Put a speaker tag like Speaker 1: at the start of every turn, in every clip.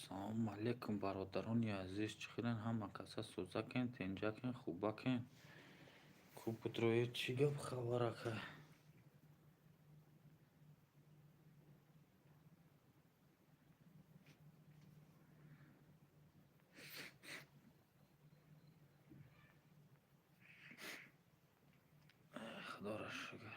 Speaker 1: Салому алейкум, бародарони азиз, чӣ хелен? Ҳама каса сӯзакен, тинҷакен, хубакен? Ку будроед, чӣ гап хабарака? Худоро шукр.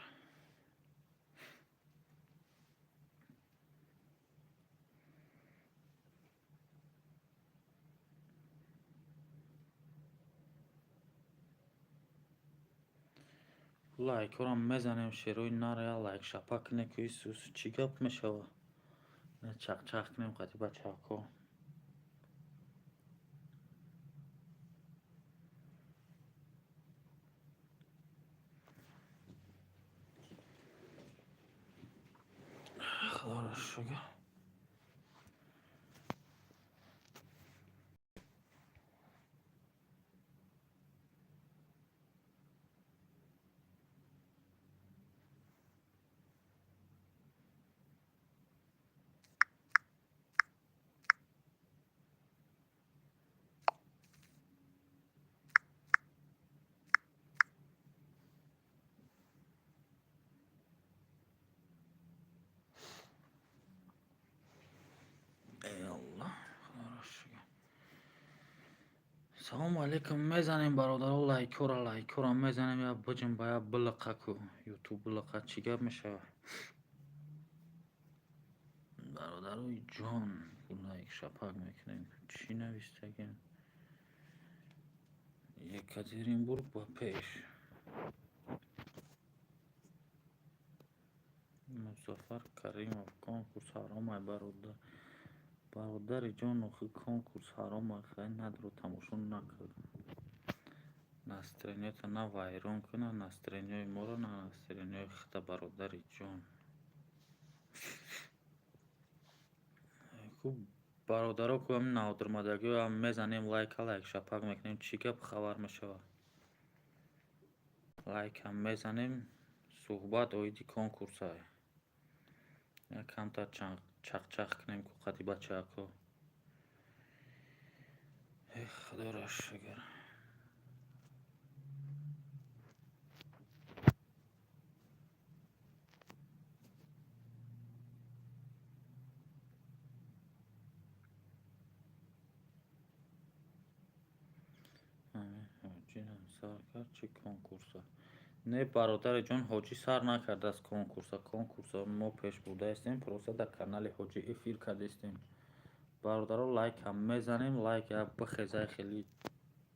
Speaker 1: Лайкҳоро мезанем, шерои нара я лайк шапа кунем, ку исус чӣ гап мешава? Чақчақ кунем қати бачаҳако. Худоро шукр. Эй Аллоҳ, худоро шукр. Салому алейкум, мезанем, бародаро, лайкҳоро, лайкҳоро мезанем, я биҷунба, я билиқа ку ютуб билиқа, чӣ гап мешава? Бародарои ҷон, лайк шапак мекунем. Чӣ навистагем? Екатеринбург ба пеш. Музаффар Каримов, конкурс ҳаромай, бародар. Бародари ҷон, охи конкурс ҳаромай, хай надро тамошо накард. Настроението на вайрон куна, настроениҳои моро, на настроениҳои худа, бародари ҷон. Хуб, бародаро, ку ҳамин навдурмадагиҳоам мезанем, лайка лайк шапак мекунем, чӣ гап хабар мешава? Лайкам мезанем, суҳбат оиди конкурсай. Я камтар чақчақ кунем ку қати бачаҳако. Эх, худоро шукр. Ҳамин ҳоҷиам сар кард чӣ конкурса? Не, бародари ҷон, ҳоҷӣ сар накардааст конкурса. Конкурса мо пеш бурдаистем, просто дар канали ҳоҷӣ эфир кардистем. Бародаро, лайкам мезанем, лайк я бихезай, хеле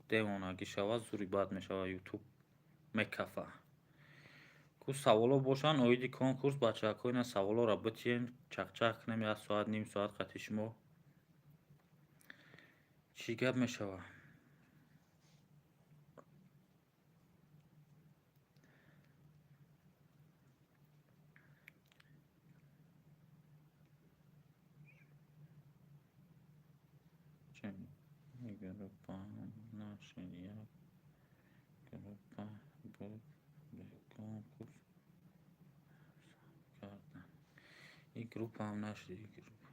Speaker 1: девонагӣ шава, зури бад мешава, ютуб мекафа. Ку саволо бошанд оиди конкурс, бачаҳако, ина саволоро битиҳем, чақчақ кунем як соат, ним соат қати шумо. Чӣ гап мешава? Группа нашид, як группа буд, бе конкурс сар карданд. Ин группаам нашид, ин группа.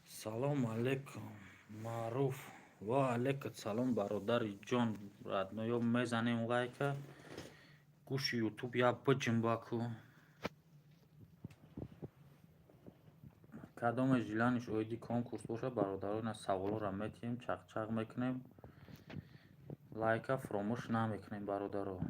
Speaker 1: Салому алейкум, Маъруф. Ва алейкум салом, бародари ҷон, родноё, мезанем лайка. Гӯши ютуб я биҷунба ку. Кадоме желаниш оиди конкурс бошад, бародаро, ина саволҳоро метиҳем, чақчақ мекунем. Лайка фуромӯш намекунем, бародаро.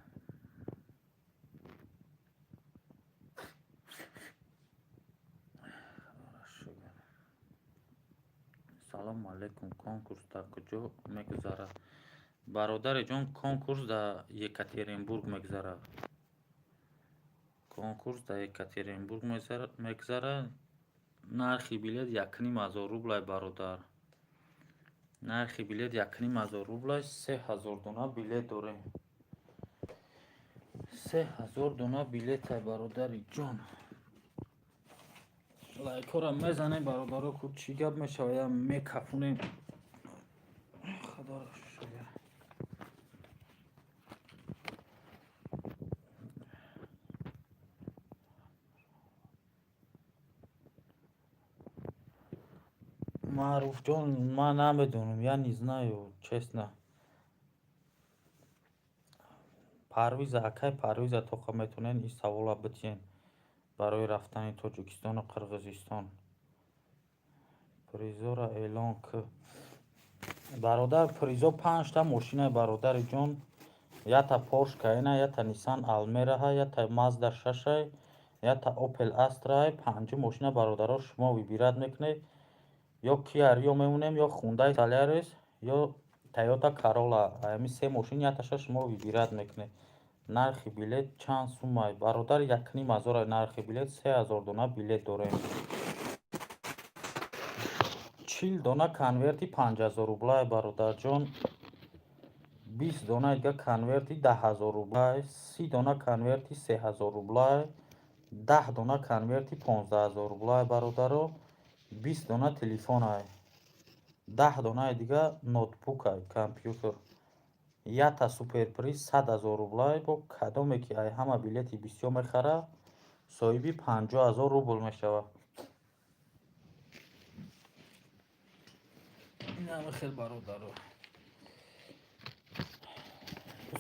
Speaker 1: Салому алейкум, конкурс дар куҷо мегузарад? Бародари ҷон, конкурс дар Екатеринбург мегузарад. Конкурс дар Екатеринбург мегузарад. Нархи билет 1500 рублай, бародар. Нархи билет 1500 рублай, 3000 дона билет дорем. 3000 дона билетай, бародари ҷон. Лайкҳоро мезанем, бародаро, ку чӣ гап мешава, я мекафунем. Худоро шукр. Маъруфҷон, ман намедонам, я не знаю, честно. Парвиза, акай Парвиза, тоқа метавонед ин савола битиҳен барои рафтани Тоҷикистону Қирғизистон. Призора эълон к. Бародар, призо панҷта мошинае, бародари ҷон. Ята Порш Каена, ята Nissan Almeraҳа, ята Mazda шашай, ята Opel Astraай. Панҷи мошина, бародаро, шумо выбирать мекунед. Ё Kia Rio мемонем, ё Hyundai Solaris, ё Toyota Corolla. Ҳамин се мошин яташа шумо выбирать мекунед. Нархи билет чанд суммай? Бародар, 1500 нархи билет, 3000 дона билет дорем. 40 дона конверти 5000 рублай, бародарҷон. 20 донаи дига конверти 10 000 рублай, 30 дона конверти 3000 рублай, 10 дона конверти 15 000 рублай, бародаро. 20 дона телефонай, 10 донаи дига ноутбукай, компютер. Ята суперприз 100 000 рублай. Бо кадоме ки ай ҳама билети бисёр мехара, соҳиби 50 000 рубл мешавад. Инаме хел, бародаро.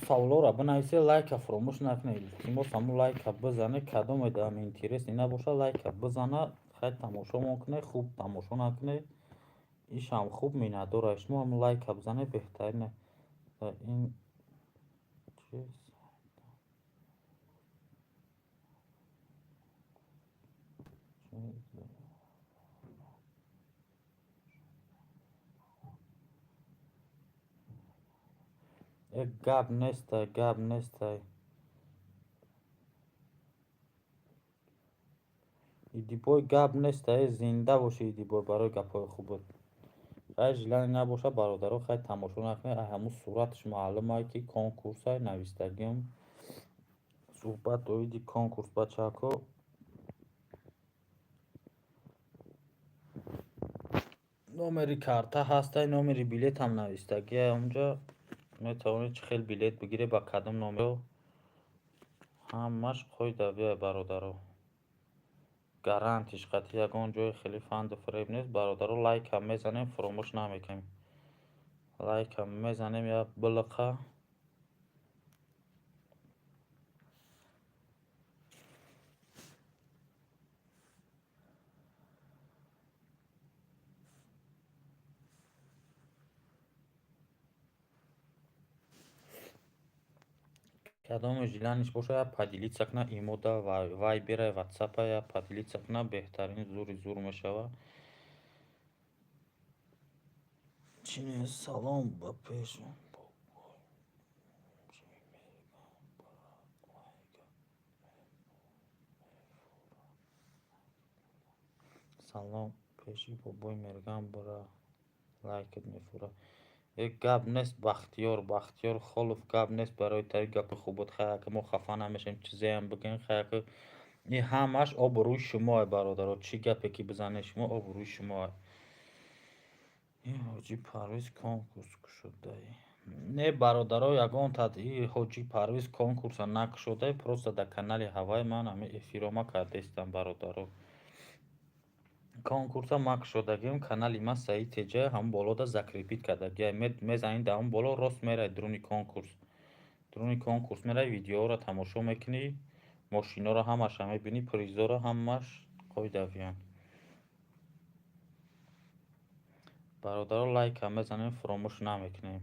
Speaker 1: Саволҳоро бинависед, лайка фуромӯш накунед, илтимос, ҳамун лайка бизанед. Кадоме дам интересный набошад, лайка бизана. Хай, тамошомон кунед, хуб тамошо накунед, ишам хуб миннатдорад. Шумо ҳамун лайка бизанед, беҳтарин. Ин чиз. Э, гап нестай, гап нестай. Идибой, гап нестай, зинда бошӣ, Идибой, барои гапҳои хубат. Хай, желание набошад, бародаро, хай, тамошо накунед. Ай ҳамун сураташ маълумае, ки конкурсай, навистагиам. Суҳбат оиди конкурс, бачаҳако. Номери карта ҳастай, номери билетам навистагиай онҷа. Метавонед чӣ хел билет бигиред, ба кадом номеро. Ҳамаш қоидавия, бародаро. Гарантиш қатъи ягон ҷои хеле фанду фиреб нест. Бародаро, лайкам мезанем, фуромӯш намекунем. Лайкам мезанем, як билиқа. Кадоме желание ш бошад, як поделиться кунад имода, вайбера, ватсапа як поделиться кунад, беҳтарин, зури зур мешавад. Чӣ не, салом ба пеш. Салом, пеши бобои Мерган бара, лайкат мефурад. Э, гап нест, Бахтиёр, Бахтиёр Холов, гап нест барои тари гапи хубот. Хай, ака, мо хафа намешавем, чизеам бигӯем. Хай, ака, ин ҳамаш обрӯи шумое, бародаро. Чӣ гапе ки бизанед шумо, обрӯи шумое. Ин Ҳоҷи Парвиз конкурс кушодаи? Не, бародаро, ягон и Ҳоҷи Парвиз конкурса накушодай, просто дар канали ҳавай ман ҳамин эфирома кардаистам, бародаро. Конкурса ма кушодагиам, канали ма Саид Теҷа, ҳамон болода закрепить кардагиай. Мезанӣ дар ҳамон боло, рост меравӣ дуруни конкурс. Дуруни конкурс меравӣ, видеоҳоро тамошо мекунӣ, мошинҳоро ҳамаша мебинӣ, призҳоро ҳамаш қоидавиянд. Бародаро, лайкам мезанем, фуромӯш намекунем.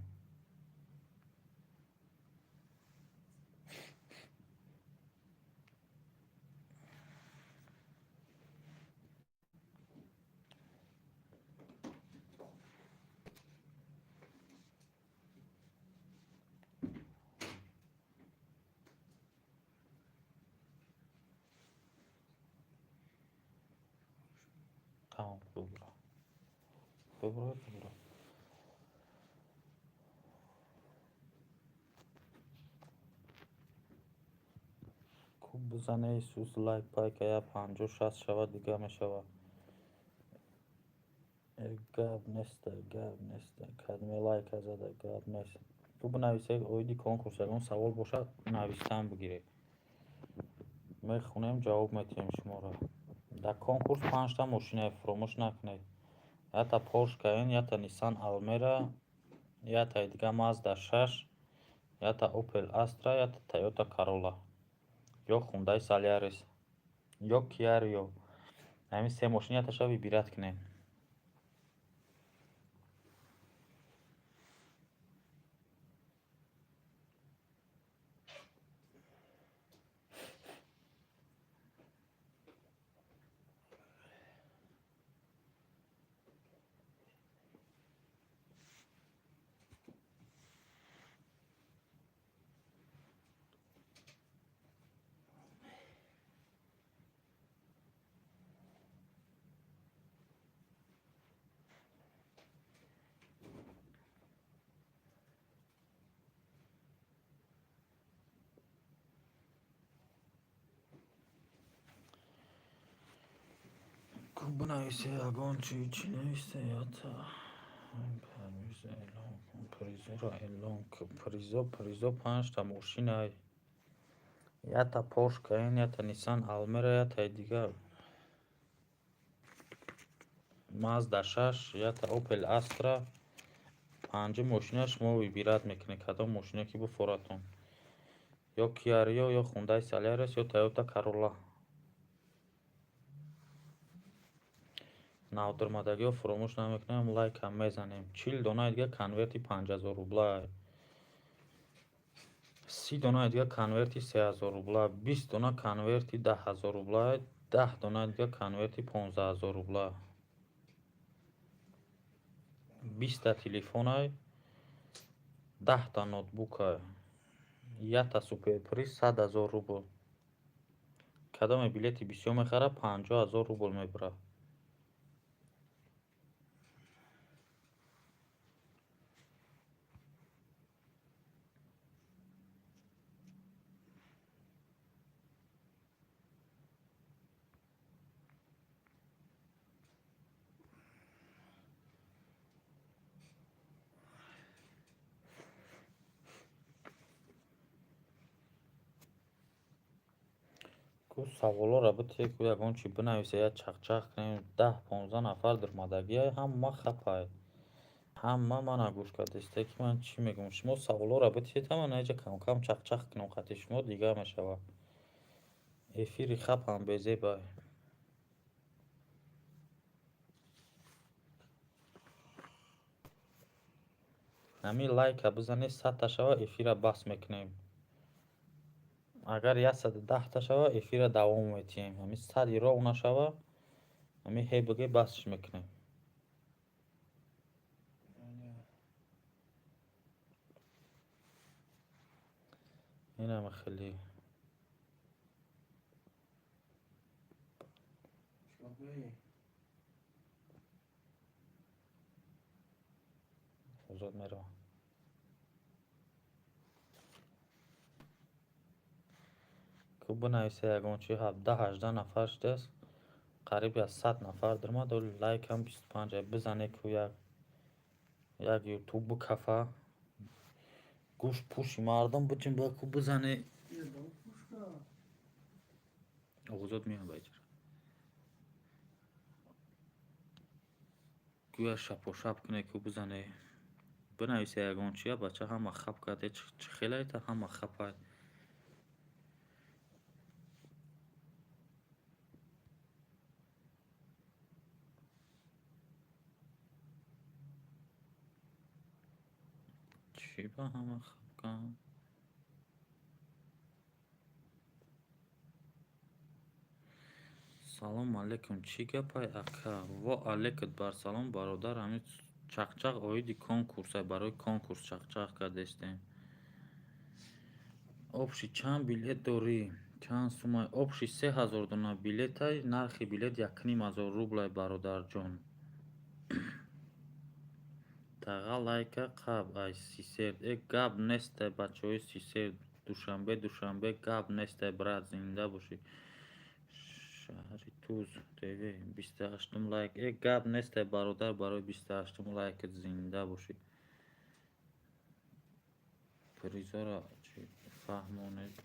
Speaker 1: Тамом, бубуро. Бубуро, бубуро. Куб бизане, Исус, лайк пайка, я 50-60 шавад, дига мешавад. Э, гап нестай, гап нестай. Кадме лайка зада, гап нест. Ту бинависед оиди конкурс, ягон савол бошад, навистан бигиред. Мехонем, ҷавоб метиҳем шуморо. Дар конкурс панҷта мошинае, фуромӯш накунед. Ята Порш Каен, ята Nissan Almera, ятаи дига Mazda 6, ята Opel Astra, ята Toyota Corolla ё Hyundai Solaris, ё Kia Rio. Ҳамин се мошин яташа выбирать кунем. Бинависе ягон чи, чӣ нависте? Ята парвиз эълон кун, призоро эълон кун. Призо, призо панҷта мошинай: ята Порш Каен, ята Nissan Almera, ятаи дига Mazda 6, ята Opel Astra. Панҷи мошина шумо выбирать мекунед, кадом мошине ки буфоратон: ё Kia Rio, ё Hyundai Solaris, ё Toyota Corolla. Навдурмадагиҳо фуромӯш намекунем, лайкам мезанем. 40 донаи дига конверти 5000 рубла, 30 донаи дига конверти 3000 рубла, 20 дона конверти 10 000 рубла, 10 донаи дига конверти 15 000 рубла, 20-та телефонай, 10-та ноутбукай, якта суперприз 100 000 рубл. Кадоме билети бисёр мехарад, 50 000 рубл мебарад. Ку саволҳоро битие, ку ягон чи бинависе, як чақчақ кунем. 10-15 нафар дурмадагиай, ҳама хапай, ҳама мана гӯш кардисте, ки ман чӣ мегӯям. Шумо саволҳоро битиед, ҳама наиҷа камкам чақчақ кунем қати шумо, дигар мешавад. Эфири хапам безебай. Ҳамин лайка бизанед, 100-та шава, эфира бас мекунем. Агар 110-та шава, эфира давом метиҳем. Ҳамин 100-и роҳ нашава, ҳамин ҳе биге, басш мекунем. Инам хеле. Озод меравам. Ку бинависе ягон чи. 17-18 нафар шудааст, қариби аз 100 нафар даромад. Оли лайкам 25 бизане, ку як як Ютуб бикафа, гӯшт пӯши мардум биҷунба, ку бизане. Озод меоям баҷара. Гӯя шапошап куне, ку бизане, бинависе ягон чи. Бача, ҳама хап карде, чӣ хелайта, ҳама хапай. Чӣ ба ҳама хапкан? Салом алейкум, чӣ гапай, ака? Во алейкут барсалом, бародар. Ҳамин чақчақ оиди конкурса, барои конкурс чақчақ кардестем. Общий чанд билет дорӣ, чанд сумай? Общий 3000 дона билетай, нархи билет 1500 рублай, бародарҷон. Таға, лайка қаб ай Сисерд. Э, гап нестай, бачаҳои Сисерд, Душанбе, Душанбе, гап нестай, брат, зинда бошӣ. Шаҳри Туз тв, 28-ум лайк. Э, гап нестай, бародар, барои 28-ум лайкат зинда бошӣ. Призора чӣ фаҳмонед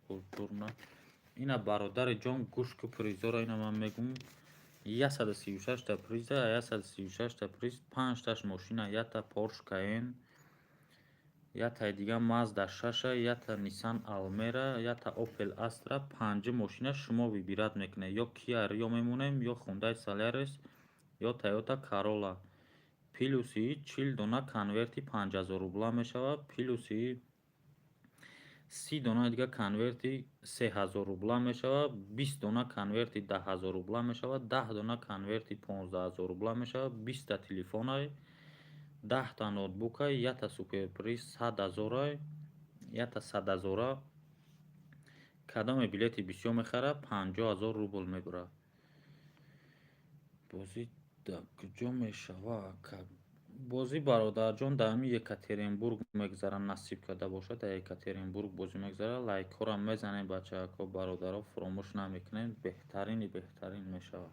Speaker 1: культурно? Ина, бародари ҷон, гӯш ку, призора ина ман мегӯм. 136-та приза, 136-та приз панҷташ мошина: якта Порш Каен, яктаи дига Мазда шаша, якта Ниссан Алмера, якта Опел Астра. Панҷи мошина шумо выбирать мекунед: ё Киа Рио мемонем, ё Хундай Солярис, ё Тойота Карола. Плюси 40 дона конверти 5000 рубла мешавад, плюси 30 донаи дига конверти 3000 рубла мешавад, 20 дона конверти 10 000 рубла мешавад, 10 дона конверти 15 000 рубла мешавад, 20-та телефонай, 10-та ноутбукай, якта суперприз 100 000-ай, якта 100 000-а. Кадоме билети бисёр мехарад, 50 000 рубл мебарад. Бозӣ дар куҷо мешавад? Бозӣ, бародарҷон, дар ҳамин Екатеринбург мегзарад. Насиб карда бошад, дар Екатеринбург бозӣ мегзарад. Лайкҳоро мезанем, бачаҳако, бародаро, фуромӯш намекунем. Беҳтарини беҳтарин мешавад.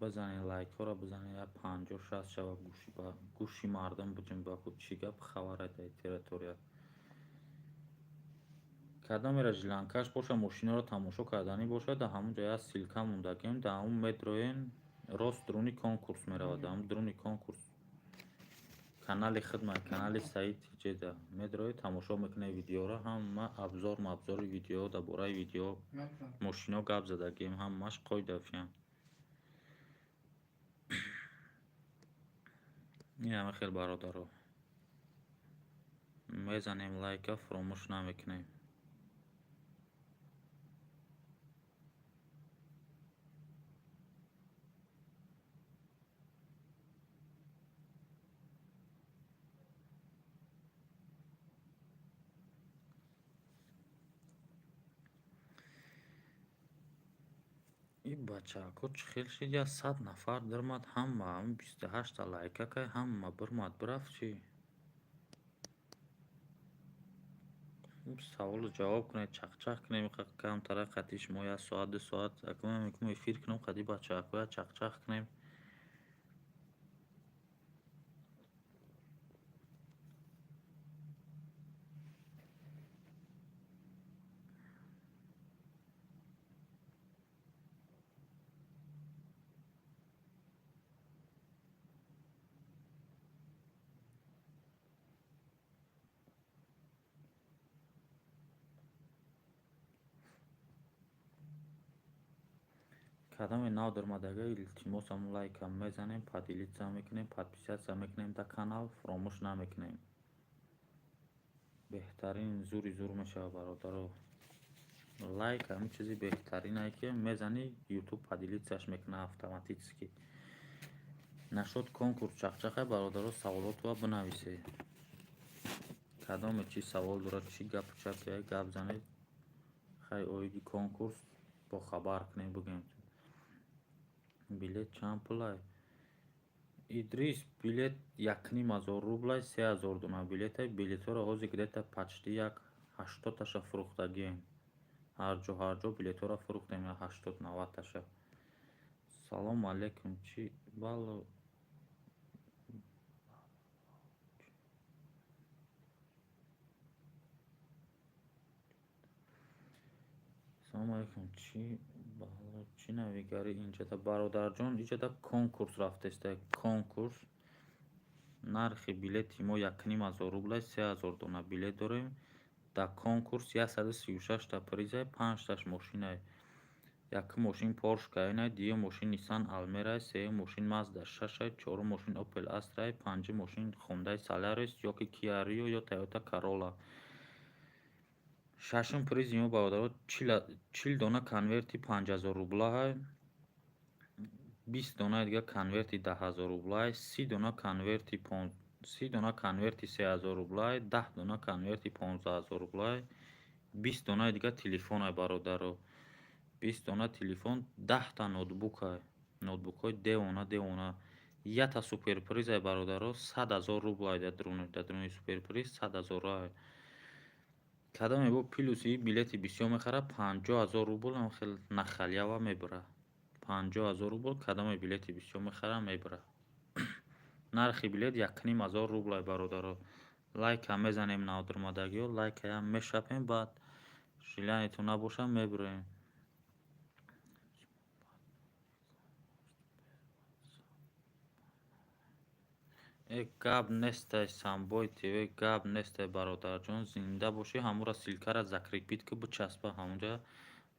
Speaker 1: Бизанед лайкҳоро, бизанед, як 50-60 шава, гӯши ба гӯши мардум биҷунба. Ку чӣ гап хабаре дар территория? Кадомеро желанкаш боша, мошинаро тамошо карданӣ бошад, дар ҳамон ҷо як ссылка мондагем, дар ҳамон медроен, рост дуруни конкурс меравад. Дар ҳамон дуруни конкурс, канали хидмат, канали Саид Тиҷеда медроед, тамошо мекунед видеоро. Ҳама обзор мабзори видео, дар бораи видео, мошино гап задагем, ҳамааш қоидафиям. Ин ҳама хел, бародаро, мезанем лайка, фуромӯш намекунем. И бачаҳако чӣ хел шид? Як 100 нафар даромад, ҳама ҳамн 28-та лайка кай, ҳама бирмад, бирафт. Чӣ саволу ҷавоб кунед, чақчақ кунем камтара қати шумо як соат, 2 соат. Акун мекунам, эфир кунам қати бачаҳако, як чақчақ кунем. Кадоме нав даромадага, илтимос, ҳамун лайкам мезанем, поделиться мекунем, подписаться мекунем дар канал, фуромӯш намекунем. Беҳтарин, зури зур мешавад, бародаро. Лайк ҳамин чизи беҳтаринае, ки мезанӣ, Ютуб поделиться ш мекунад автоматически. Нашуд конкурс, чақчақай, бародаро, саволотро бинависед. Кадоме чӣ савол дорад, чӣ гапу чапе, гап занед. Хай, оиди конкурс бохабар кунем, бигӯем. Билет чанд пулай, Идрис? Билет 1500 рублай, 3000 дона билетай. Билетҳоро ҳозир где-то почти як 80-таша фурӯхтагием. Ҳар ҷо, ҳар ҷо билетҳоро фурӯхтем, як 80-90-таша. Салому алейкум, чӣ балло? Салому алейкум, чӣ балло, чӣ навигарӣ инҷода, бародарҷон? Иҷода конкурс рафтеста, конкурс. Нархи билети мо 1500 рублай, 3000 дона билет дорем. Дар конкурс 136-та призай, панҷташ мошинай. Якум мошин Порш Каенай, дуюм мошин Ниссан Алмерай, сеюм мошин Мазда шашай, чорум мошин Опел Астрай, панҷум мошин Хундай Солярис ёки Киа Рио ё Тойота Карола. Шашум призи мо, бародаро, 40 дона конверти 5000 рублаҳай, 20 донаи дигар конверти 10 000 рублай, 30 дона конверти 3000 рублай, 10 дона конверти 15 000 рублай, 20 донаи дигар телефонай, бародаро, 20 дона телефон, 10-та ноутбукай, ноутбукҳои девона девона. Якта суперпризай, бародаро, 100 000 рублай. Дар дуруни суперприз 100 000-ай. Кадоме бо плюси билети бисёр мехарад, 50 000 рубл ам хел на халява мебарад. 50 000 рубл. Кадоме билети бисёр мехарам, мебарад. Нархи билет 1500 рублай, бародаро. Лайка мезанем, навдурмадагиҳо лайкаям мешапем, баъд желание тон набошад, мебироем. Э, гап нестай, Самбой ТВ, гап нестай, бародарҷон, зинда бошӣ. Ҳамура ссылка ра закрепить ки, бичаспа ҳамунҷа,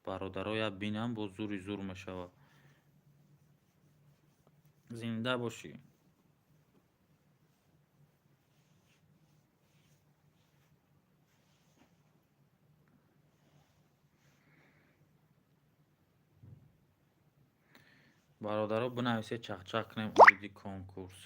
Speaker 1: бародаро я бинам, боз зури зур мешавад. Зинда бошӣ. Бародаро, бинависед, чахчах кунем оиди конкурс.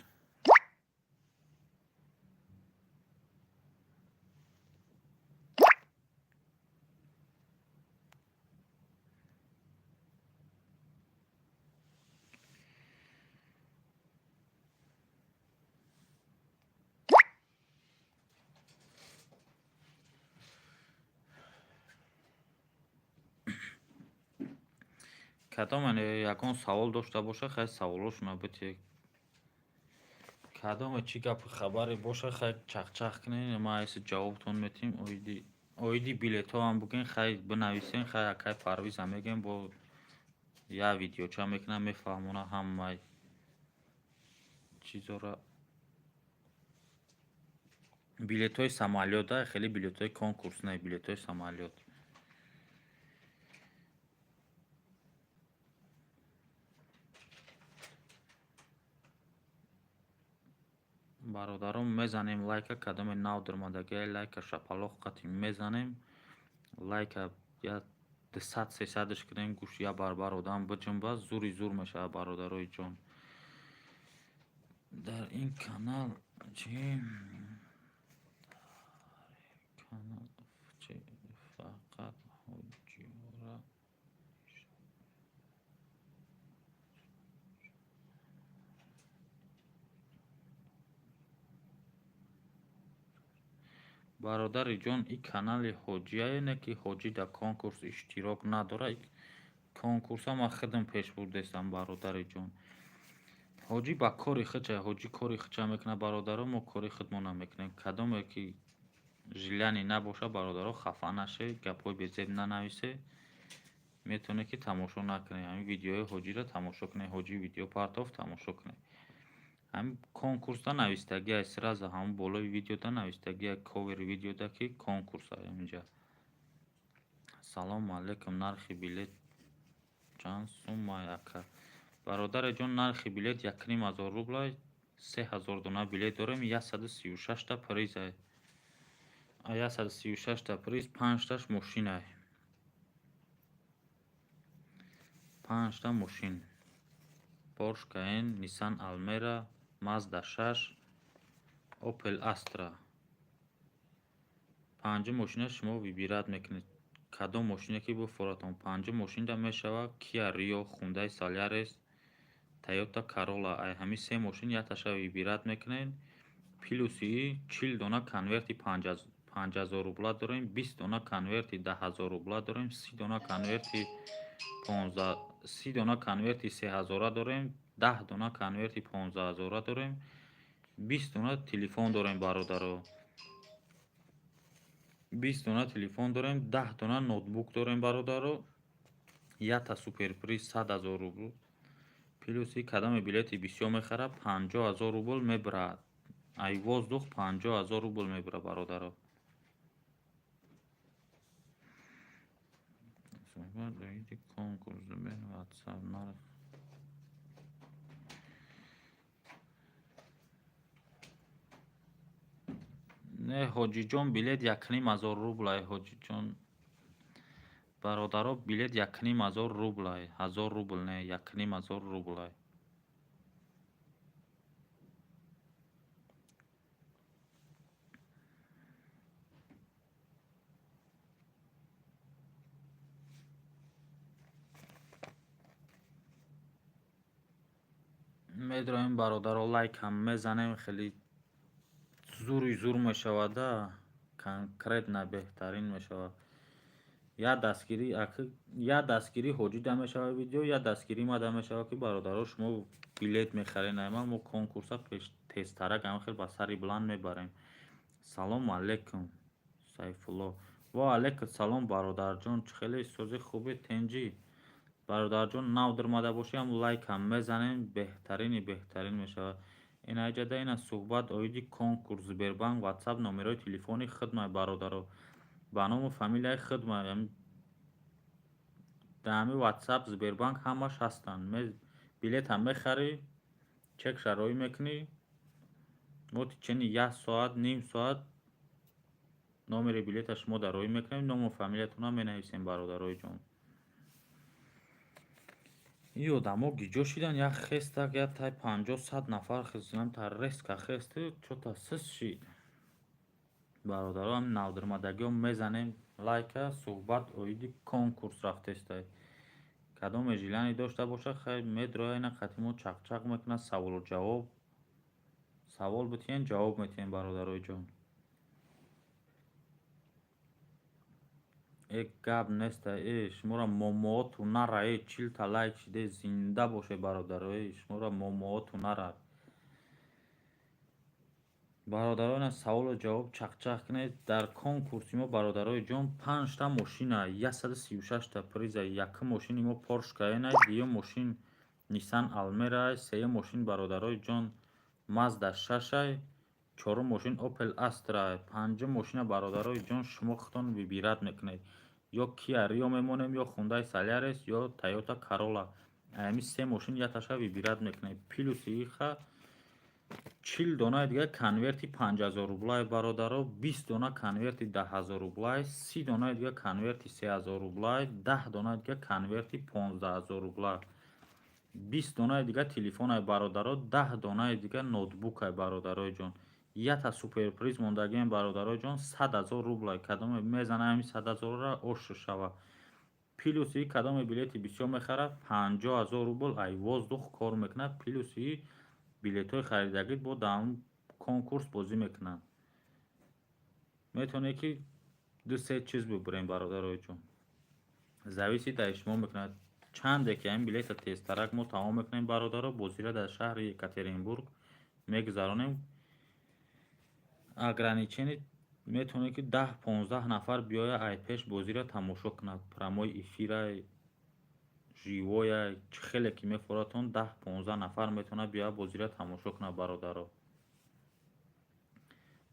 Speaker 1: Кадом ягон савол дошта боша, хай, саволошона битед. Кадоме чӣ гапи хабаре боша, хай, чахчах кунед, ма айси ҷавобтон метиҳем. Оиди билетҳоам бигӯен, хай, бинависен, хай, акай Парвиза мегӯем, бо як видеоча мекунам, мефаҳмонам ҳамаи чизора. Билетҳои самолёт, хеле билетҳои конкурс не, билетҳои самолёт. Бародарон, мезанем лайка. Кадоме нав даромадагиай, лайка шапалоқ қатӣ мезанем. Лайка я 200, 300-ш кунем, гӯш я барбар одам биҷунба, зури зур мешавад, бародарои ҷон. Дар ин канал чӣ? Канал чӣ? Фақат ҳоҷиёра. Бародари ҷон, ин канали ҳоҷияе, не ки ҳоҷӣ дар конкурс иштирок надорад. Конкурса ман худам пеш бурдестам, бародари ҷон. Ҳоҷӣ ба кори худша, ҳоҷӣ кори худша мекунад, бародаро, мо кори худмона мекунем. Кадоме ки желание набошад, бародаро, хафа нашед, гапҳои безеб нанависед. Метавонед ки тамошо накунед. Ҳамин видеои ҳоҷиро тамошо кунед. Ҳоҷӣ видео партофт, тамошо кунед. Ҳамин конкурсда навистагиай, сразу ҳамон болои видеода навистагиай, ковери видеода, ки конкурс инҷа. Салому алайкум, нархи билет чанд суммай, ака? Бародари ҷон, нархи билет 1500 рублай, 3000 дона билет дорем, 136-та призай. 136-та приз, панҷташ мошинай. Панҷта мошин. Porsche Cayenne, Nissan Almera, Mazda 6, Opel Astra. Панҷум мошина шумо выбирать мекунед. Кадом мошине ки буфоратон. Панҷум мошинда мешавад Kia Rio, Hyundai Solaris, Toyota Corolla. Ай ҳамин се мошин якташа выбирать мекунед. Плюси 40 дона конверти 5000 рубла дорем, 20 дона конверти 10 000 рубла дорем, 30 дона конверти 15, 30 дона конверти сеҳазора дорем, 10 дона конверти 15 ҳазора дорем, 20 дона телефон дорем, бародаро. 20 дона телефон дорем, 10 дона ноутбук дорем, бародаро. Якта суперприз 100 000 рубл. Плюси кадоме билети бисёр мехарад, 50 000 рубл мебарад. Ай воздух 50 000 рубл мебарад, бародаро. Суҳбат оиди конкурс WhatsApp нарх. Не, ҳоҷиҷон, билет 1500 рублай, ҳоҷиҷон. Бародаро, билет 1500 рублай. 1000 рубл не, 1500 рублай. Медроем, бародаро, лайкам мезанем, хеле зури зур мешавада, конкретно беҳтарин мешавад. Я дастгирӣ, я дастгирӣ Ҳоҷӣ да мешава видео, я дастгирӣ ма да мешава, ки бародаро, шумо билет мехаред. Ма мо конкурса пеш тезтарак ҳама хел ба сари буланд мебарем. Салому алайкум, Сайфулло. Ва алайкум салом, бародарҷон. Чӣ хеле сози хубе, тенҷӣ, бародарҷон? Нав даромада бошӣ, ҳам лайкам мезанем, беҳтарини беҳтарин мешавад. Ина иҷада ина суҳбат оиди конкурс. Сбербанк, Ватсап, номерои телефони хидмат, бародаро, ба ному фамилияи хидмат дар ҳамин Ватсап, Сбербанк ҳамаш ҳастанд. Билетам мехарӣ, чекша роӣ мекунӣ, мо течение як соат, ним соат номери билета шумо дар роӣ мекунем, ному фамилиятонам менависем, бародарои ҷон. Ин одамо гиҷо шидан? Як хестак, як тай 50-100 нафар хезам, та резко хесту чота сис шид. Бародаро, ҳамин навдармадагиҳо мезанем лайка. Суҳбат оиди конкурс рафтестай. Кадоме желание дошта бошад, хай, медроя, ина қати мо чақчақ мекунад, саволу ҷавоб, савол битиҳен, ҷавоб метиҳем, бародарои ҷон. Э, гап неста, э, шуморо момооту нара, э, 40-та лайк шиде, зинда боше, бародаро, э, шуморо момооту нара. Бародаро, ина саволу ҷавоб чақчақ кунед. Дар конкурси мо, бародарои ҷон, панҷта мошина, 136-та приза. Якум мошини мо Порш Каена, дуюм мошин Ниссан Алмера, сеюм мошин, бародарои ҷон, Мазда шашай, чорум мошин Опел Астра, панҷум мошина, бародарои ҷон, шумо худтон выбирать мекунед: ё Киа Рио мемонем, ё Хундай Солярис, ё Тойота Карола. Ами се мошин якташа выбирать мекунед. Плюси иха 40 донаи дига конверти 5000 рублай, бародаро, 20 дона конверти 10 000 рублай, 30 донаи дига конверти 3000 рублай, 10 донаи дига конверти 15 000 рубла, 20 донаи дига телефонай, бародаро, 10 донаи дига ноутбукай, бародарои ҷон. Якта суперприз мондагием, бародарои ҷон, 100 000 рублай. Кадоме мезана ҳамин 100 000-ра, ош шава. Плюси кадоме билети бисёр мехарад, 50 000 рубл ай воздух кор мекунад. Плюси билетҳои харидагӣ бо дар ҳамн конкурс бозӣ мекунанд. Метавонед, ки ду се чиз бибурем, бародарои ҷон, зависит аз шумо мекунад. Чанде ки ҳамин билета тезтарак мо тамом мекунем, бародаро, бозиро дар шаҳри Екатеринбург мегузаронем. Ограничение метавонед, ки 10-15 нафар биёяд, ай пеш бозиро тамошо кунад. Прямой эфирай, живоя, чӣ хеле ки мефоратон, 10-15 нафар метавонад биёяд, бозиро тамошо кунад, бародаро,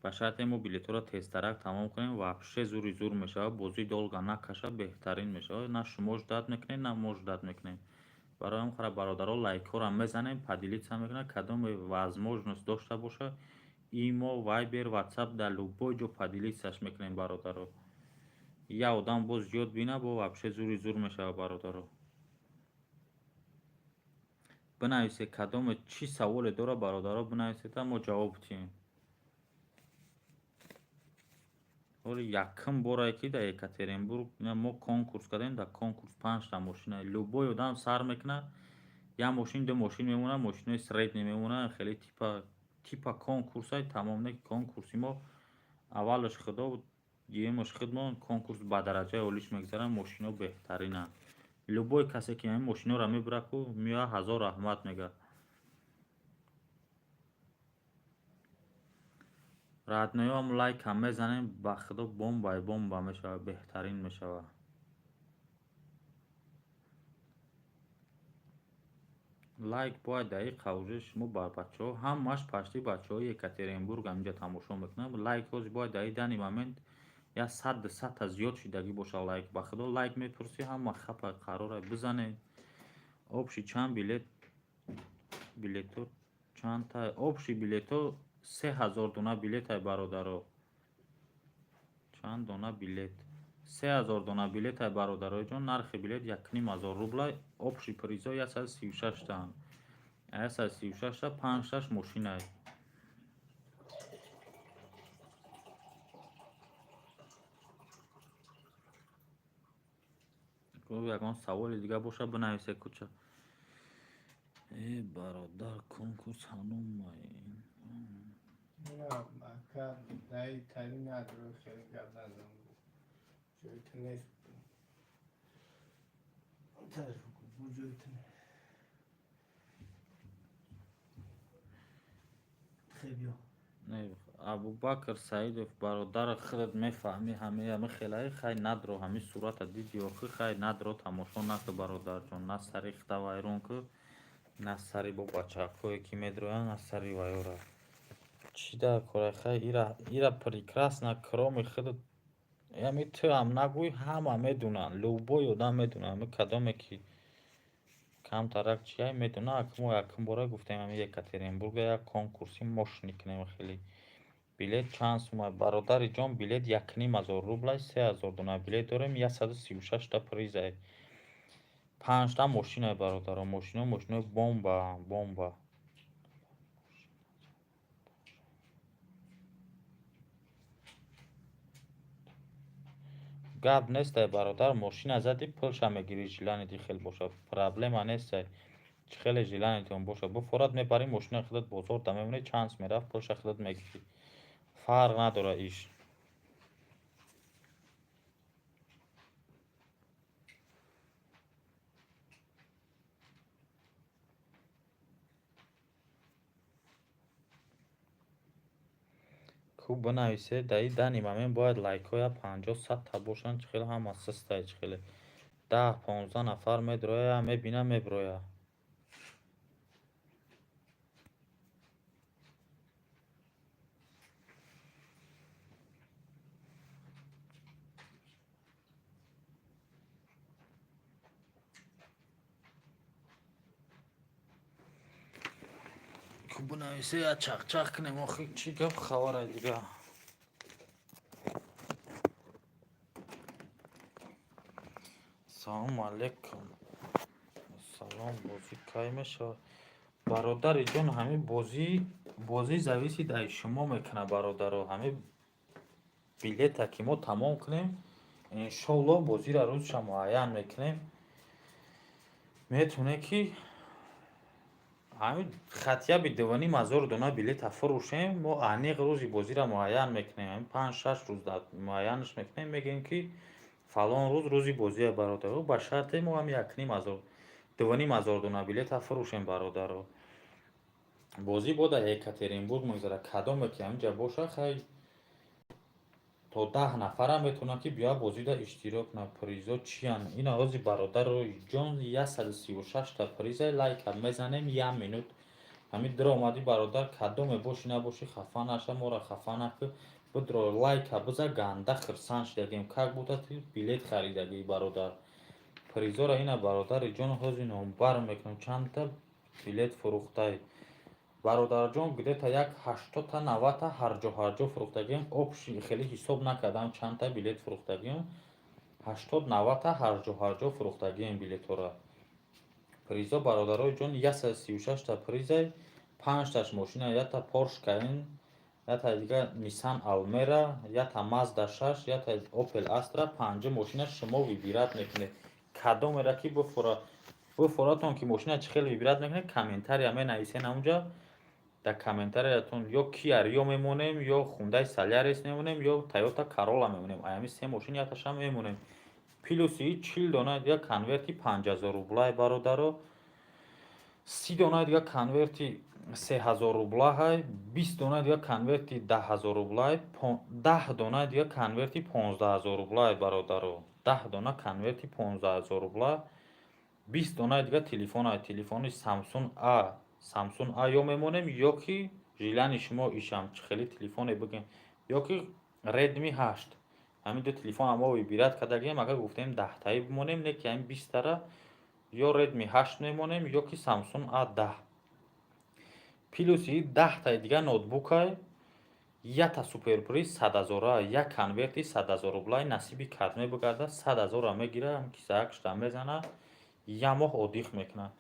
Speaker 1: ба шарте мо билетҳоро тезтарак тамом кунем. Вообще зури зур мешавад бозӣ, долго накашад, беҳтарин мешавад. На шумо ждать мекунед, на мо ждать мекунем. Барои ҳам хара, бародаро, лайкҳоро мезанем, поделиться мекунад. Кадоме возможность дошта бошад, имо, Вайбер, Ватсап, дар любой ҷо поделиться ш мекунем, бародаро. Як одам боз зиёд бина, бо вообще зури зур мешавад. Бародаро, бинависед, кадоме чӣ саволе дорад, бародаро, бинависеда, мо ҷавоб диҳем. Ҳоли якум борае, ки дар Екатеринбург мо конкурс кардем. Дар конкурс панҷта мошина. Любой одам сар мекунад, як мошин, ду мошин мемонад, мошинои средний мемонад, хеле типа конкурсай, тамом. Не, конкурси мо аввалаш худо, дуюмаш худмон. Конкурс ба дараҷаи олиш мегузарад, мошино беҳтаринанд. Любой касе ки ҳамин мошиноро мебурад ку, меояд, ҳазор раҳмат мегӯяд. Родноёам лайкам мезанем, ба худо, бомбай бомба мешавад, беҳтарин мешавад. Лайк бояд дақиқа уже шумо ба бачаҳо, ҳамаш почти бачаҳои Екатеринбург ҳаминҷа тамошо мекунанд. Лайк ҳозир бояд дар данный момент як сад, 200-та зиёд шидагӣ бошад лайк. Ба худо, лайк мепурсӣ, ҳама хапа қарора бизанед. Общий чанд билет, билетҳо чандта? Общий билетҳо 3000 дона билетай, бародаро. Чанд дона билет? 3000 дона билетай, бародарои ҷон. Нархи билет 1500 рублай. Общий призо 136-таанд. 136-та панҷташ мошинай. Ягон саволи дига боша, бинависе куча. Э, бародар, конкурс ҳанӯмай?
Speaker 2: Ака, даи тари надорӣ, хеле гап назан. Ҷои ту нест.
Speaker 1: Абубакр Саидов, бародар, худат мефаҳмӣ, ҳамаи хелаи хай надро, ҳамин сурата диди охи, хай надро, тамошо накӣ, бародарҷон, на сари худа вайрон кӣ, на сари бо бачакҳое ки медроянд, на сари вайёра. Чӣ дар кора, хай ира прекрасно кроме худат, ами ту ҳам нагӯй, ҳама медонанд, любой одам медонад, ами кадоме ки камтарак чия медонад. Ак мо якум бора гуфтем, ами Екатеринбурга як конкурси мощный кунем хеле. Билет чанд сума, бародари ҷон? Билет 1500 рублай, 3000 дона билет дорем, 136-та призай, панҷта мошинай, бародаро. Мошино мошинои бомба, бомба. Гап нестай, бародар, мошина зади, пулша мегирӣ, желание хел боша, проблема нестай. Чӣ хеле желание тон боша, буфорат, мебарӣ мошинаи худат, бозор да мемонӣ, чанд сум мерафт, пулша худат мегирӣ, фарқ надорад иш. Хуб, бинависед, дар ин данный момент бояд лайкҳоя 50-100 та бошанд. Чӣ хеле ҳама сустай, чӣ хеле 10-15 нафар медроя, мебина, меброя. Хуб, бинависе, я чақчақ кунем. Охи, чӣ гап хабара дига? Салому алейкум. Салом, бозӣ кай мешавад, бародари ҷон? Ҳамин бозӣ зависит аз шумо мекунад, бародаро. Ҳамин билета ки мо тамом кунем, иншоалло, бозиро рӯзша муайян мекунем. Метавонем ки ҳамин хотя бы 2500 дона билета фурӯшем, мо аниқ рӯзи бозиро муайян мекунем. Ҳамин 5-6 рӯз муайянаш мекунем, мегӯем ки фалон рӯз рӯзи бозия, бародаро, ба шарте мо ҳам 1500, 2500 дона билета фурӯшем, бародаро. Бозӣ бо дар Екатеринбург мегузарад. Кадоме ки ҳаминҷа боша, хай, то 10 нафарам метавонанд ки биёяд, бозида иштирок кунад. Призо чиянд? Ина ҳози, бародаро ҷон, 136-та приза. Лайка мезанем, як минут ҳамин дир омадӣ, бародар, кадоме бошӣ набошӣ, хафа наша, моро хафа накӣ, бидро, лайка биза, ганда хирсанд шидагем, как будто ту билет харидагӣ, бародар. Призора ина, бародари ҷон, ҳози номбар мекунам. Чандта билет фурӯхтай, бародарҷон? Где-то як 80-та, 90-та ҳарҷо ҳарҷо фурӯхтагием. Общий хеле ҳисоб накардам, чандта билет фурӯхтагием. 80-90-та ҳарҷо ҳарҷо фурӯхтагием билетҳоро. Призо, бародарои ҷон, 136-та призай, панҷташ мошина: якта Порш Каен, якта дига Ниссан Алмера, якта Мазда 6, якта Опел Астра. Панҷа мошина шумо выбирать мекунед, кадомеро ки буфора буфоратон. Ки мошина чӣ хеле выбирать мекунед, комментария менависен ҳамунҷа. Дар комментариятон ё Киа Рио мемонем, ё Хундай Солярис мемонем, ё Тойота Карола мемонем. Аями се мошин якташа мемонем. Плюси 40 дона дига конверти 5000 рублай, бародаро, 30 дона дига конверти 3000 рублаҳай, 20 дона дига конверти 10 000 рублай, 10 дона дига конверти 15 000 рублай, бародаро, 10 дона конверти 15 000 рубла, 20 дона дига телефонай, телефони Самсун А. Самсун А ё мемонем, ё ки желание шумо ишам, чӣ хеле телефоне бигем, ё ки Редми 8. Ҳамин ду телефона мо выбирать кардагием. Агар гуфтем 10-таи бимонем, не ки ҳамин 20-тара ё Редми 8 мемонем, ё ки Самсун А 10. Плюси 10-таи дига ноутбукай, якта суперприз 100 000-а, як конверти 100 000 рублай. Насиби кадме бигарда, 100 000-а мегира, кисаакшда мезана, як моҳ отдых мекунад.